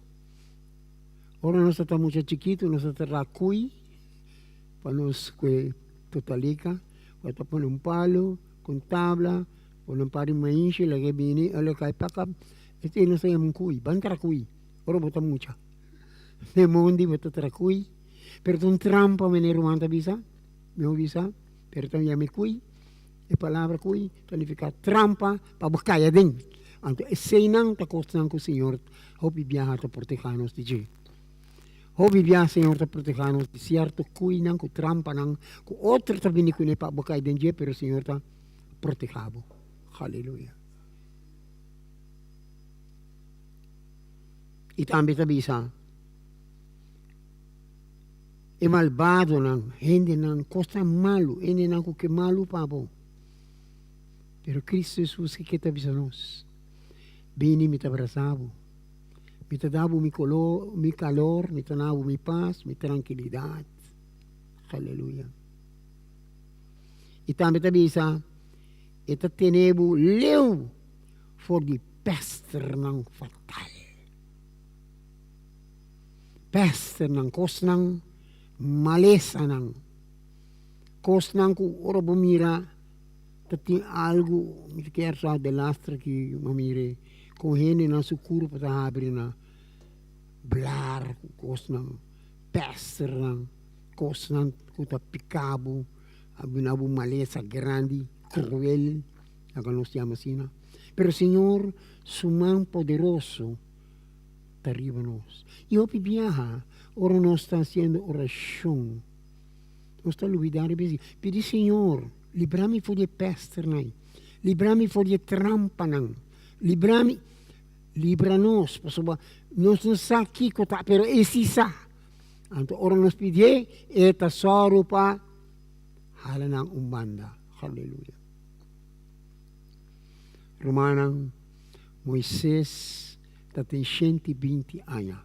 Ora nos ta mucha chikitu nos ta traha kui pa nos kue totalika. Bo ta pone un palo ku un tabla, pone un par di mainshi laga e bini, ora e kai pakap, esei nos ta yama un kui. Ban traha kui ora bo ta mucha. Den mondi bo ta traha kui, pero ta un trampa meneer ruman ta bisa, mi hopi bisa, pero ta yama e kui. E palabra kui ta nifiká trampa pa bo kai aden. Anto eseinan ta kosnan ku Señor hopi biaha ta protehá nos di dje. Hopi biaha Señor ta protehá nos di sierto kuinan ku trampanan ku otro ta bini kuné pa bo kai den dje, pero Señor ta protehá bo. Haleluya. I tambe ta bisa. E malbadonan, hendenan, kosnan malu, hendenan ku ke malu pa bo. Pero Kristu Hesus ke ta bisa nos, Bini mi ta brasa bo, mi ta da bo mi kolor, mi kalor, mi ta na bo mi pas, mi trankilidat. Aleluya. I tambe ta bisa, E ta tene bo leu for di pèsternan fatal. Pèsternan, kosnan, malesanan, kosnan ku ora bo mira ta tin algu, mi ta kier sa delaster ki mi a mira kon hendenan su kurpa ta habri na blar ku kosnan, pèsternan, kosnan ku ta pika bo, a bina bo malesa grandi, kruel, laga nos yama asina. Pero Señor su man poderoso ta riba nos. I hopi biaha ora nos ta hasiendo orashon, nos ta lubida riba esei. Pidi Señor, libra mi for di e pèsternan, libra mi for di e trampanan, libra mi, libra nos, pasobra nos no sa kiko ta, pero e si sa. Anto ora nos pidié, e ta sòru pa hala nan un banda. Haleluya. Rumannan, Moises ta tin 120 aña.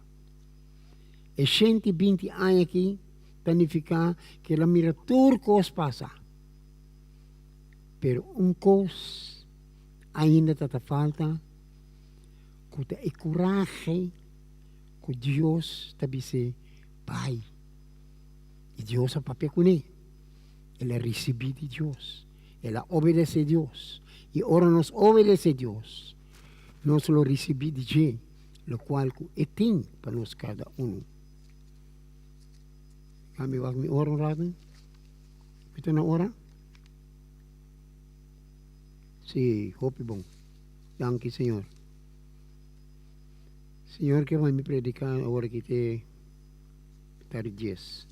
E 120 aña aki ta nifiká ku el a mira tur kos pasa. Pero un kos ainda ta ta falta, ku ta e kurahe ku Dios ta bis'é bai. I Dios a papia kuné. El a risibí di Dios. El a obedesé Dios. I ora nos obedesé Dios, nos lo risibí di dje lokual ku e tin pa nos kada unu. Ami wak mi ora un ratu. Mi ta na ora? Sí, hopi bon. Danki, Señor. Señor ke bai mi prediká awor aki te tardi dies.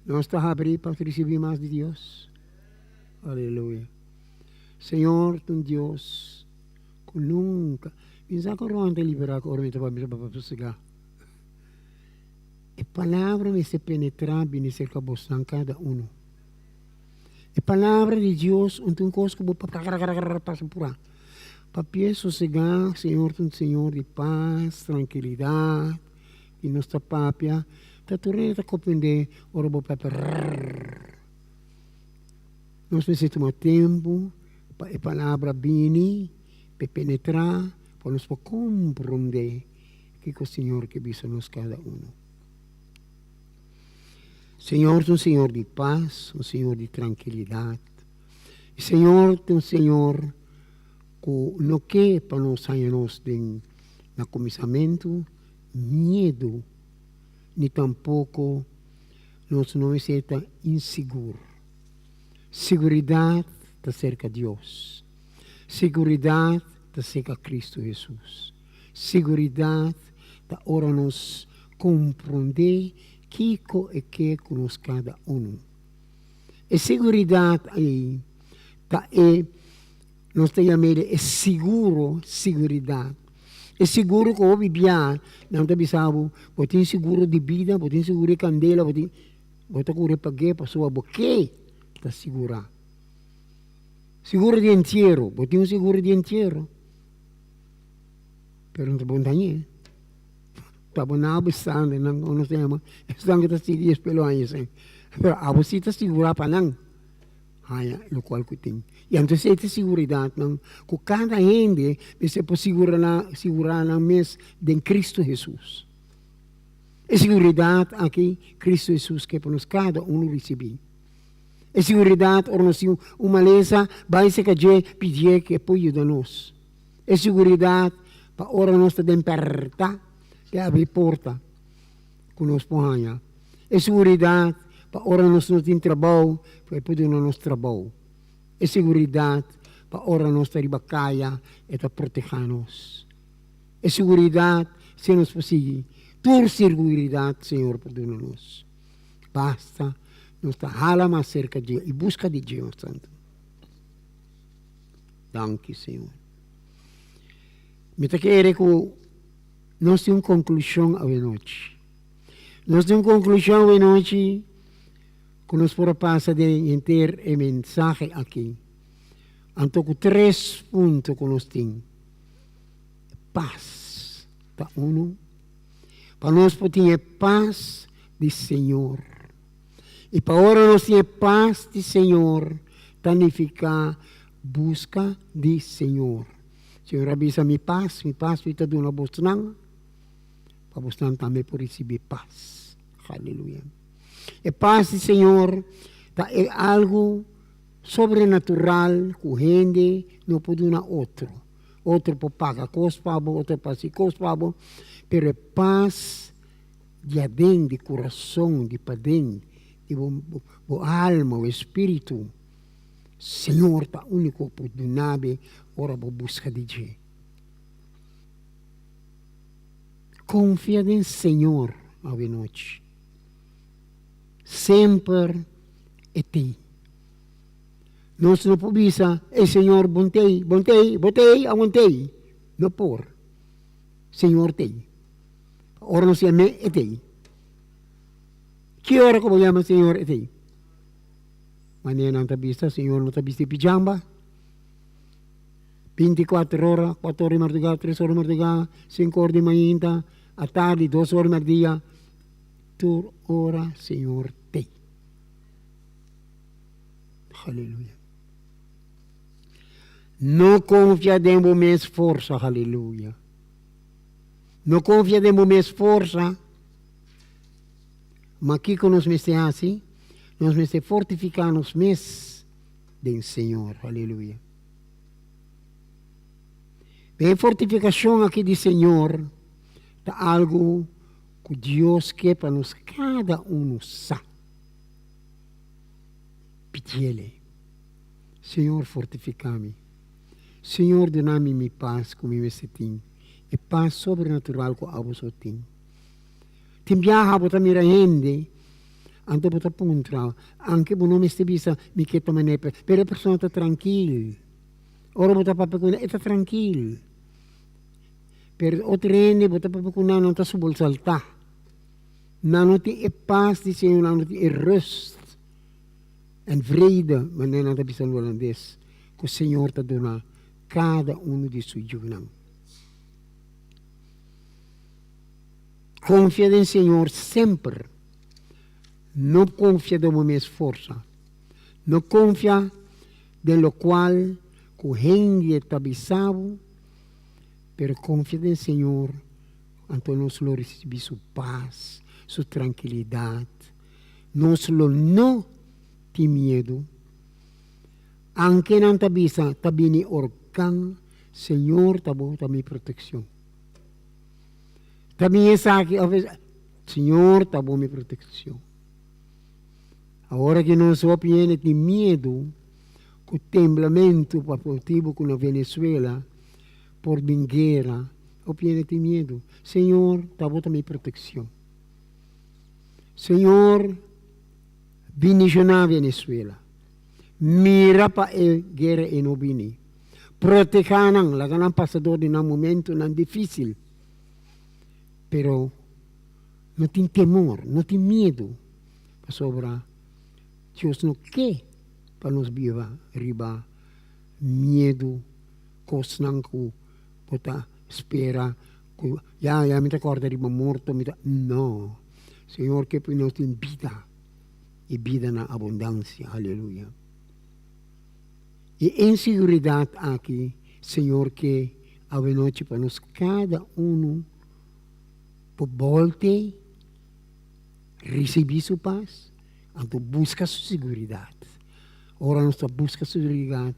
Nos ta habrí pa risibí mas di Dios. Aleluya. Señor ta un Dios ku nunka, mi sa ku Ron ta liberá ku ora mi ta bai mi ta bai sosegá. E palabra mester penetrá bini serka bosnan kada uno. E palabra di Dios un ta un kos ku bo pasa purá. Papia sosegá, Señor ta un Señor di pas, trankilidat. I nos ta papia, ta tur hende ta comprende ora bo papia rrrr. Nos mester tuma tempu pa e palabra bini, pa e penetra, pa nos por comprende kiko Señor ke bisa nos kada uno. Señor ta un Señor di pas, un Señor di trankilidat. E Señor ta un Señor ku no ke pa nos haña nos den na kuminsamentu miedu, ni tampoko nos no mester ta insigur. Siguridat ta serka Dios. Siguridat ta serka Kristu Hesus. Siguridat ta ora nos komprondé kiko e ke ku nos kada unu. E siguridat ei ta e Nos ta yam'e e siguro, siguridat. E siguro ku hopi bia nan ta bisa bo, bo tin siguro di bida, bo tin siguro di kandela, bo tin, bo ta kore pag'é pasobra bo ke ta sigurá. Siguro di entiero, bo tin un siguro di entiero, pero no ta bon dañ'é. Ta bo nan a bisa nan, nos ta yama, esnan ku ta sigui despues lo haña esei. Pero abo si ta sigurá pa nan. Haña lokual ku tin. I anto esei ta siguridatnan ku kada hende mester por sigura nan, sigurá nan mes den Kristu Hesus. E siguridat aki Kristu Hesus ke pa nos kada unu risibí. E siguridat ora nos tin un malesa, bai serka dje, pidié ku e por yuda nos. E siguridat pa ora nos ta den pèrta, te abri porta ku nos por haña. E siguridat. pa ora nos no tin trabou, pa e por duna nos trabou. E seguridat pa ora nos ta riba kaya, e ta protehá nos. E seguridat si nos por sigui tur seguridat Señor por duna nos. Basta nos ta hala mas serka dje i buska di dje mas tantu. Danki Señor. Mi ta kere ku nos tin un konklushon awenochi. Nos tin un konklushon awenochi ku nos por a pasa den henter e mensahe aki. Anto ku tres punto ku nos tin. Pas ta unu. Pa nos por tin e pas di Señor. I pa ora nos tin e pas di Señor ta nifiká buska di Señor. Señor a bisa, Mi pas, mi pas mi ta duna bosnan, pa bosnan tambe por risibí pas. Aleluya. E pas di Señor ta e algu sobrenatural ku hende no por duna otro. Otro por paga kos pa bo, otro por hasi kos pa bo, pero e pas di aden, di kurason, di paden, di bo bo alma, bo espiritu, Señor ta úniko por duna bo ora bo buska di dje. Konfia den Señor awenochi. Semper e t'ei. Nos no por bisa, E Señor bon t'ei, bon t'ei, bo t'ei, awon t'ei. No por. Señor t'ei. Ora nos yam'é, e t'ei. Ki ora ku bo yama Señor, e t'ei. Manera nan ta bisa, Señor no ta bisti pijama. Binti kuater ora, kuater ora di mardugá, tres ora di mardugá, sinku ora di mainta, atardi, dos ora di merdia, tur ora Señor t'ei. Haleluya. No konfia den bo mes forsa, haleluya. No konfia den bo mes forsa. Ma kiko nos mester hasi? Nos mester fortifiká nos mes den Señor, haleluya. E fortifikashon aki di Señor ta algu ku Dios ke pa nos kada unu sa. Pidiele, Señor fortifiká mi. Señor duna mi mi pas ku mi mester tin, e pas sobrenatural ku abo so tin. Tin biaha bo ta mira hende, anto bo ta puntra, anke bo no mester bisa mi ke ta manera, pero e persona ta trankil. Ora bo ta papia ku nan, e ta trankil. Pero otro hende bo ta papia ku nan, nan ta subolsaltá. Nan no tin e pas di Señor, nan no tin e rust en vrede, manera nan ta bisa na holandes, ku Señor ta duna kada unu di su yunan. Konfia den Señor semper. No konfia den bo mes forsa. No konfia den lokual ku hende ta bisa bo, pero konfia den Señor. Anto nos lo ricibi su paz, su trankilidad. Nos lo no tin miedu. Anke nan ta bisa ta bini orkan, Señor ta bo ta mi proteccion. Ta bini esaki of esaki, Señor ta bo mi proteccion. Awor aki nos hopi hende tin miedu cu temblamento pa motibo cu na Venezuela por bin guera. Hopi hende tin miedu. Señor, ta bo ta mi proteccion. Señor, bendiciona Venezuela. Mira pa e guera e no bini. Proteha nan, laga nan pasa dor di nan momentonan dificil. Pero no tin temor, no tin miedu, pasobra Dios no ke pa nos biba riba miedu, kosnan ku Bo ta spera ku ya ya mi ta kòrda riba morto mi ta no Señor ke pui nos tin bida i bida na abundansia aleluya e inseguridat aki Señor ke awenochi pa nos kada unu por bolte risibi su pas anto buska su seguridat ora nos ta buska su seguridat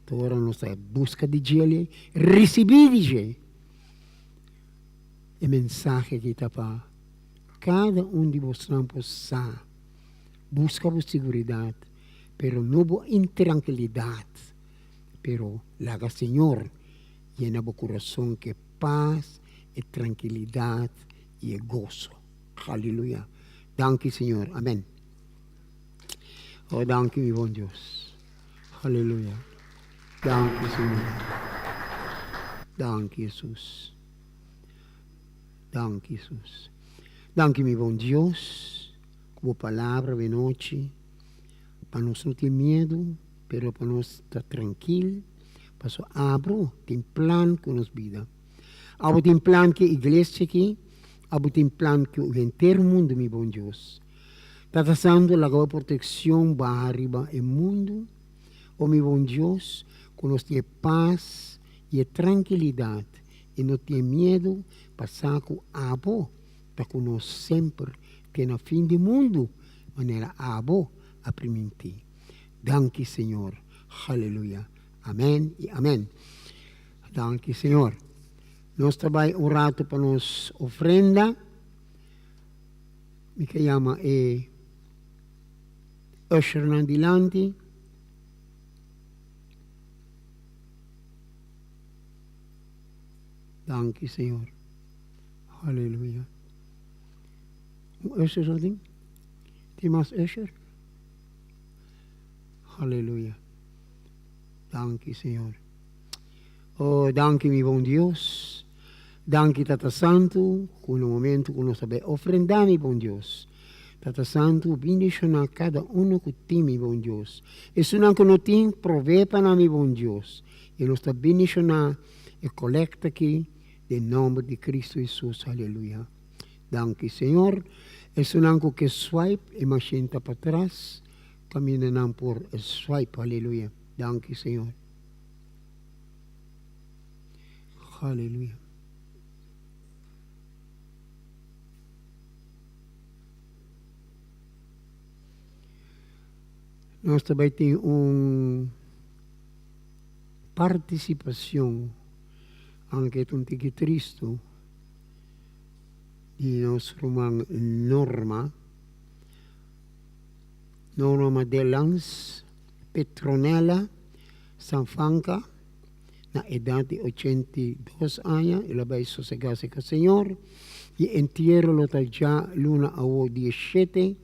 Ta ora nos ta buska di djele, risibí di dje. E mensahe aki ta pa kada un di bosnan por sa. Buska bo siguridat, pero no bo intrankilidat. Pero laga Señor yena bo kurason ku e pas, e trankilidat i e goso. Haleluya! Danki Señor. Amen. Oh, danki mi bon Dios. Haleluya. Danki Señor. Danki Jesus. Danki Jesus. Danki mi bon Dios ku bo palabra awe nochi pa nos no tin miedu pero pa nos ta trankil paso abo tin plan ku nos bida. Abo tin plan ku e iglesia aki, abo tin plan ku henter mundu mi bon Dios. Tata Santu laga bo protekshon baha riba e mundu, o mi bon Dios, ku nos tin e pas i e trankilidat i no tin e miedu pa sa ku abo ta ku nos semper te na fin di mundu, manera abo a primintí. Danki Señor. Haleluya. Amen i amen. Danki Señor. Nos ta bai un ratu pa nos ofrenda. Mi ke yama e ushernan dilanti. Danki Señor. Haleluya. Un usher so tin? Tin mas usher? Haleluya. Danki Señor. Oh, danki mi bon Dios. Danki Tata Santu, ku na momento ku nos ta bai ofrendá mi bon Dios. Tata Santu, bindishoná kada uno ku tin mi bon Dios. Esunnan ku no tin, provee pa nan mi bon Dios. I nos ta bindishoná e kolekta aki den nòmber di Kristu Hesus. Aleluya. Danki Señor. Esunnan ku ke swipe, e mashin ta patras, kaminda nan por swipe. Aleluya. Danki Señor. Haleluya. Nos ta bai tin un participacion, aunke ta un tiki tristo, di nos ruman Norma, Norma Madelans Petronella Sanfanca. Na edat di 82 aña el a bai sosegá serka Señor i e entiero lo ta djaluna awo 17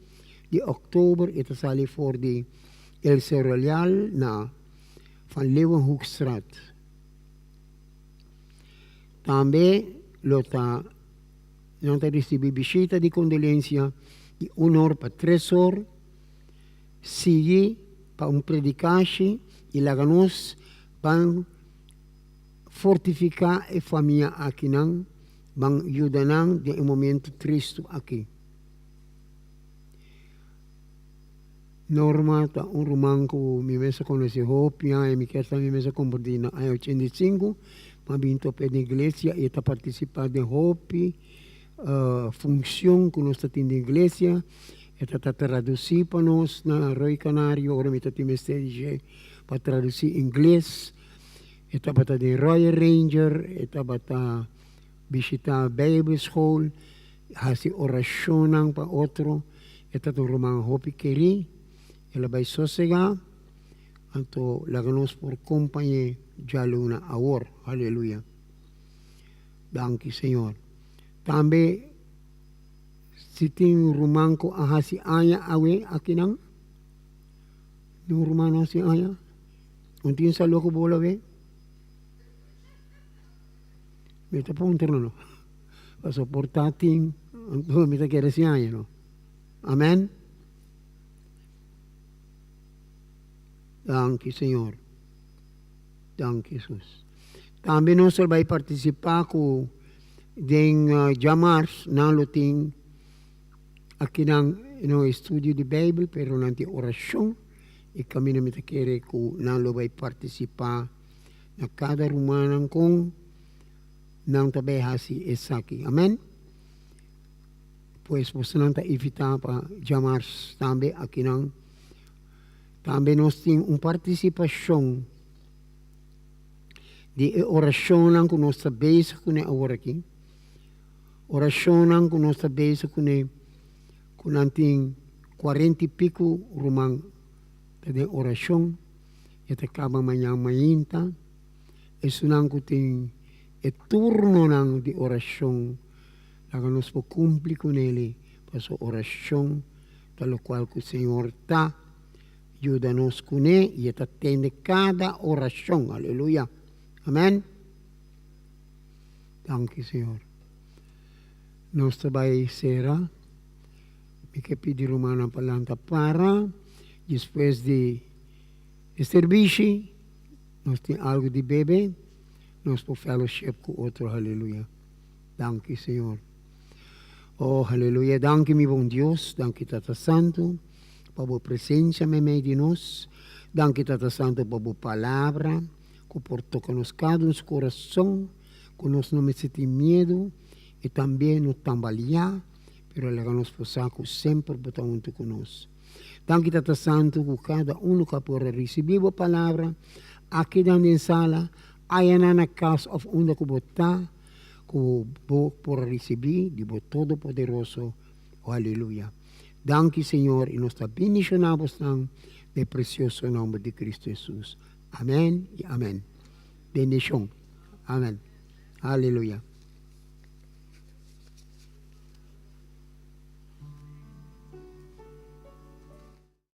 di òktober. E ta sali for di El Cerroleal na Van Leeuwenhoekstraat. Tambe lo ta nan ta risibí bishita di kondolensia di un or pa tres or. Sigui pa un predikashi i laga nos ban fortifiká e famia akinan, ban yuda nan den e momentu tristu aki. Norma ta un ruman ku mi mes a konosé hopi aña, mi kier sa mi mes a kombertí na aña 85, mi a bin topa e den iglesia i e ta partisipá den hopi funshon ku nos ta tin den iglesia. E ta ta tradusí pa nos na Rooi Canario ora mi ta tin mester di dje pa tradusí ingles. E tabata den Royal Ranger, e tabata bishitá Bijbelschool, hasi orashonnan pa otro. E ta un ruman hopi kerí. El a bai sosegá, anto laga nos por kompañ'é djaluna awor. Haleluya! Danki Señor. Tambe. Si tin ruman ku a hasi aña awe akinan, un ruman a hasi aña, un tin salu ku bo lo be? Mi ta puntra no, pasobra por ta tin, anto mi ta kere hasi aña no. Amen. Danki Señor. Danki Jesus. Tambe nos lo bai participa ku den djamars nan lo tin akinan no estudio di Bijbel pero nan tin orashon i kaminda mi ta kere ku nan lo bai participa na kada rumannan kon nan ta bai hasi esaki. Amen. Pues bosonan ta invita pa djamars tambe akinan. Tambe nos tin un partisipashon di e orashonnan ku nos ta bezig kuné aworakí, orashonnan ku nos ta bezig kuné ku nan tin. Kuarenta i piku ruman ta den orashon, e ta kaba mañan mainta. Esunnan ku tin e turnonan di orashon, laga nos por kumpli ku neli, pasobra orashon ta lokual ku Señor ta yuda nos kuné i e ta tende kada orashon. Aleluya! Amen. Danki Señor. Nos ta bai sera. Mi ke pidi rumannan pa lanta para despues di e serbishi. Nos tin algu di bebe, nos por fellowship ku otro. Haleluya. Danki Señor. Oh, haleluya. Danki mi bon Dios, danki Tata Santu pa bo presencia meimei di nos. Danki Tata Santu pa bo palabra ku por toka nos kada un su kurason, ku nos no mester tin miedu i tambe no tambaliá, pero laga nos por sa ku semper bo ta huntu ku nos. Danki Tata Santu ku kada unu ku a por a risibí bo palabra aki dan den sala, ayanan na kas òf unda ku bo ta, ku bo por a risibí di bo Todopoderoso. O aleluya. Danki Señor i nos ta bendishoná bosnan den e presioso nòmber di Kristu Hesus. Amèn i amèn. Bendishon. Amèn. Aleluya.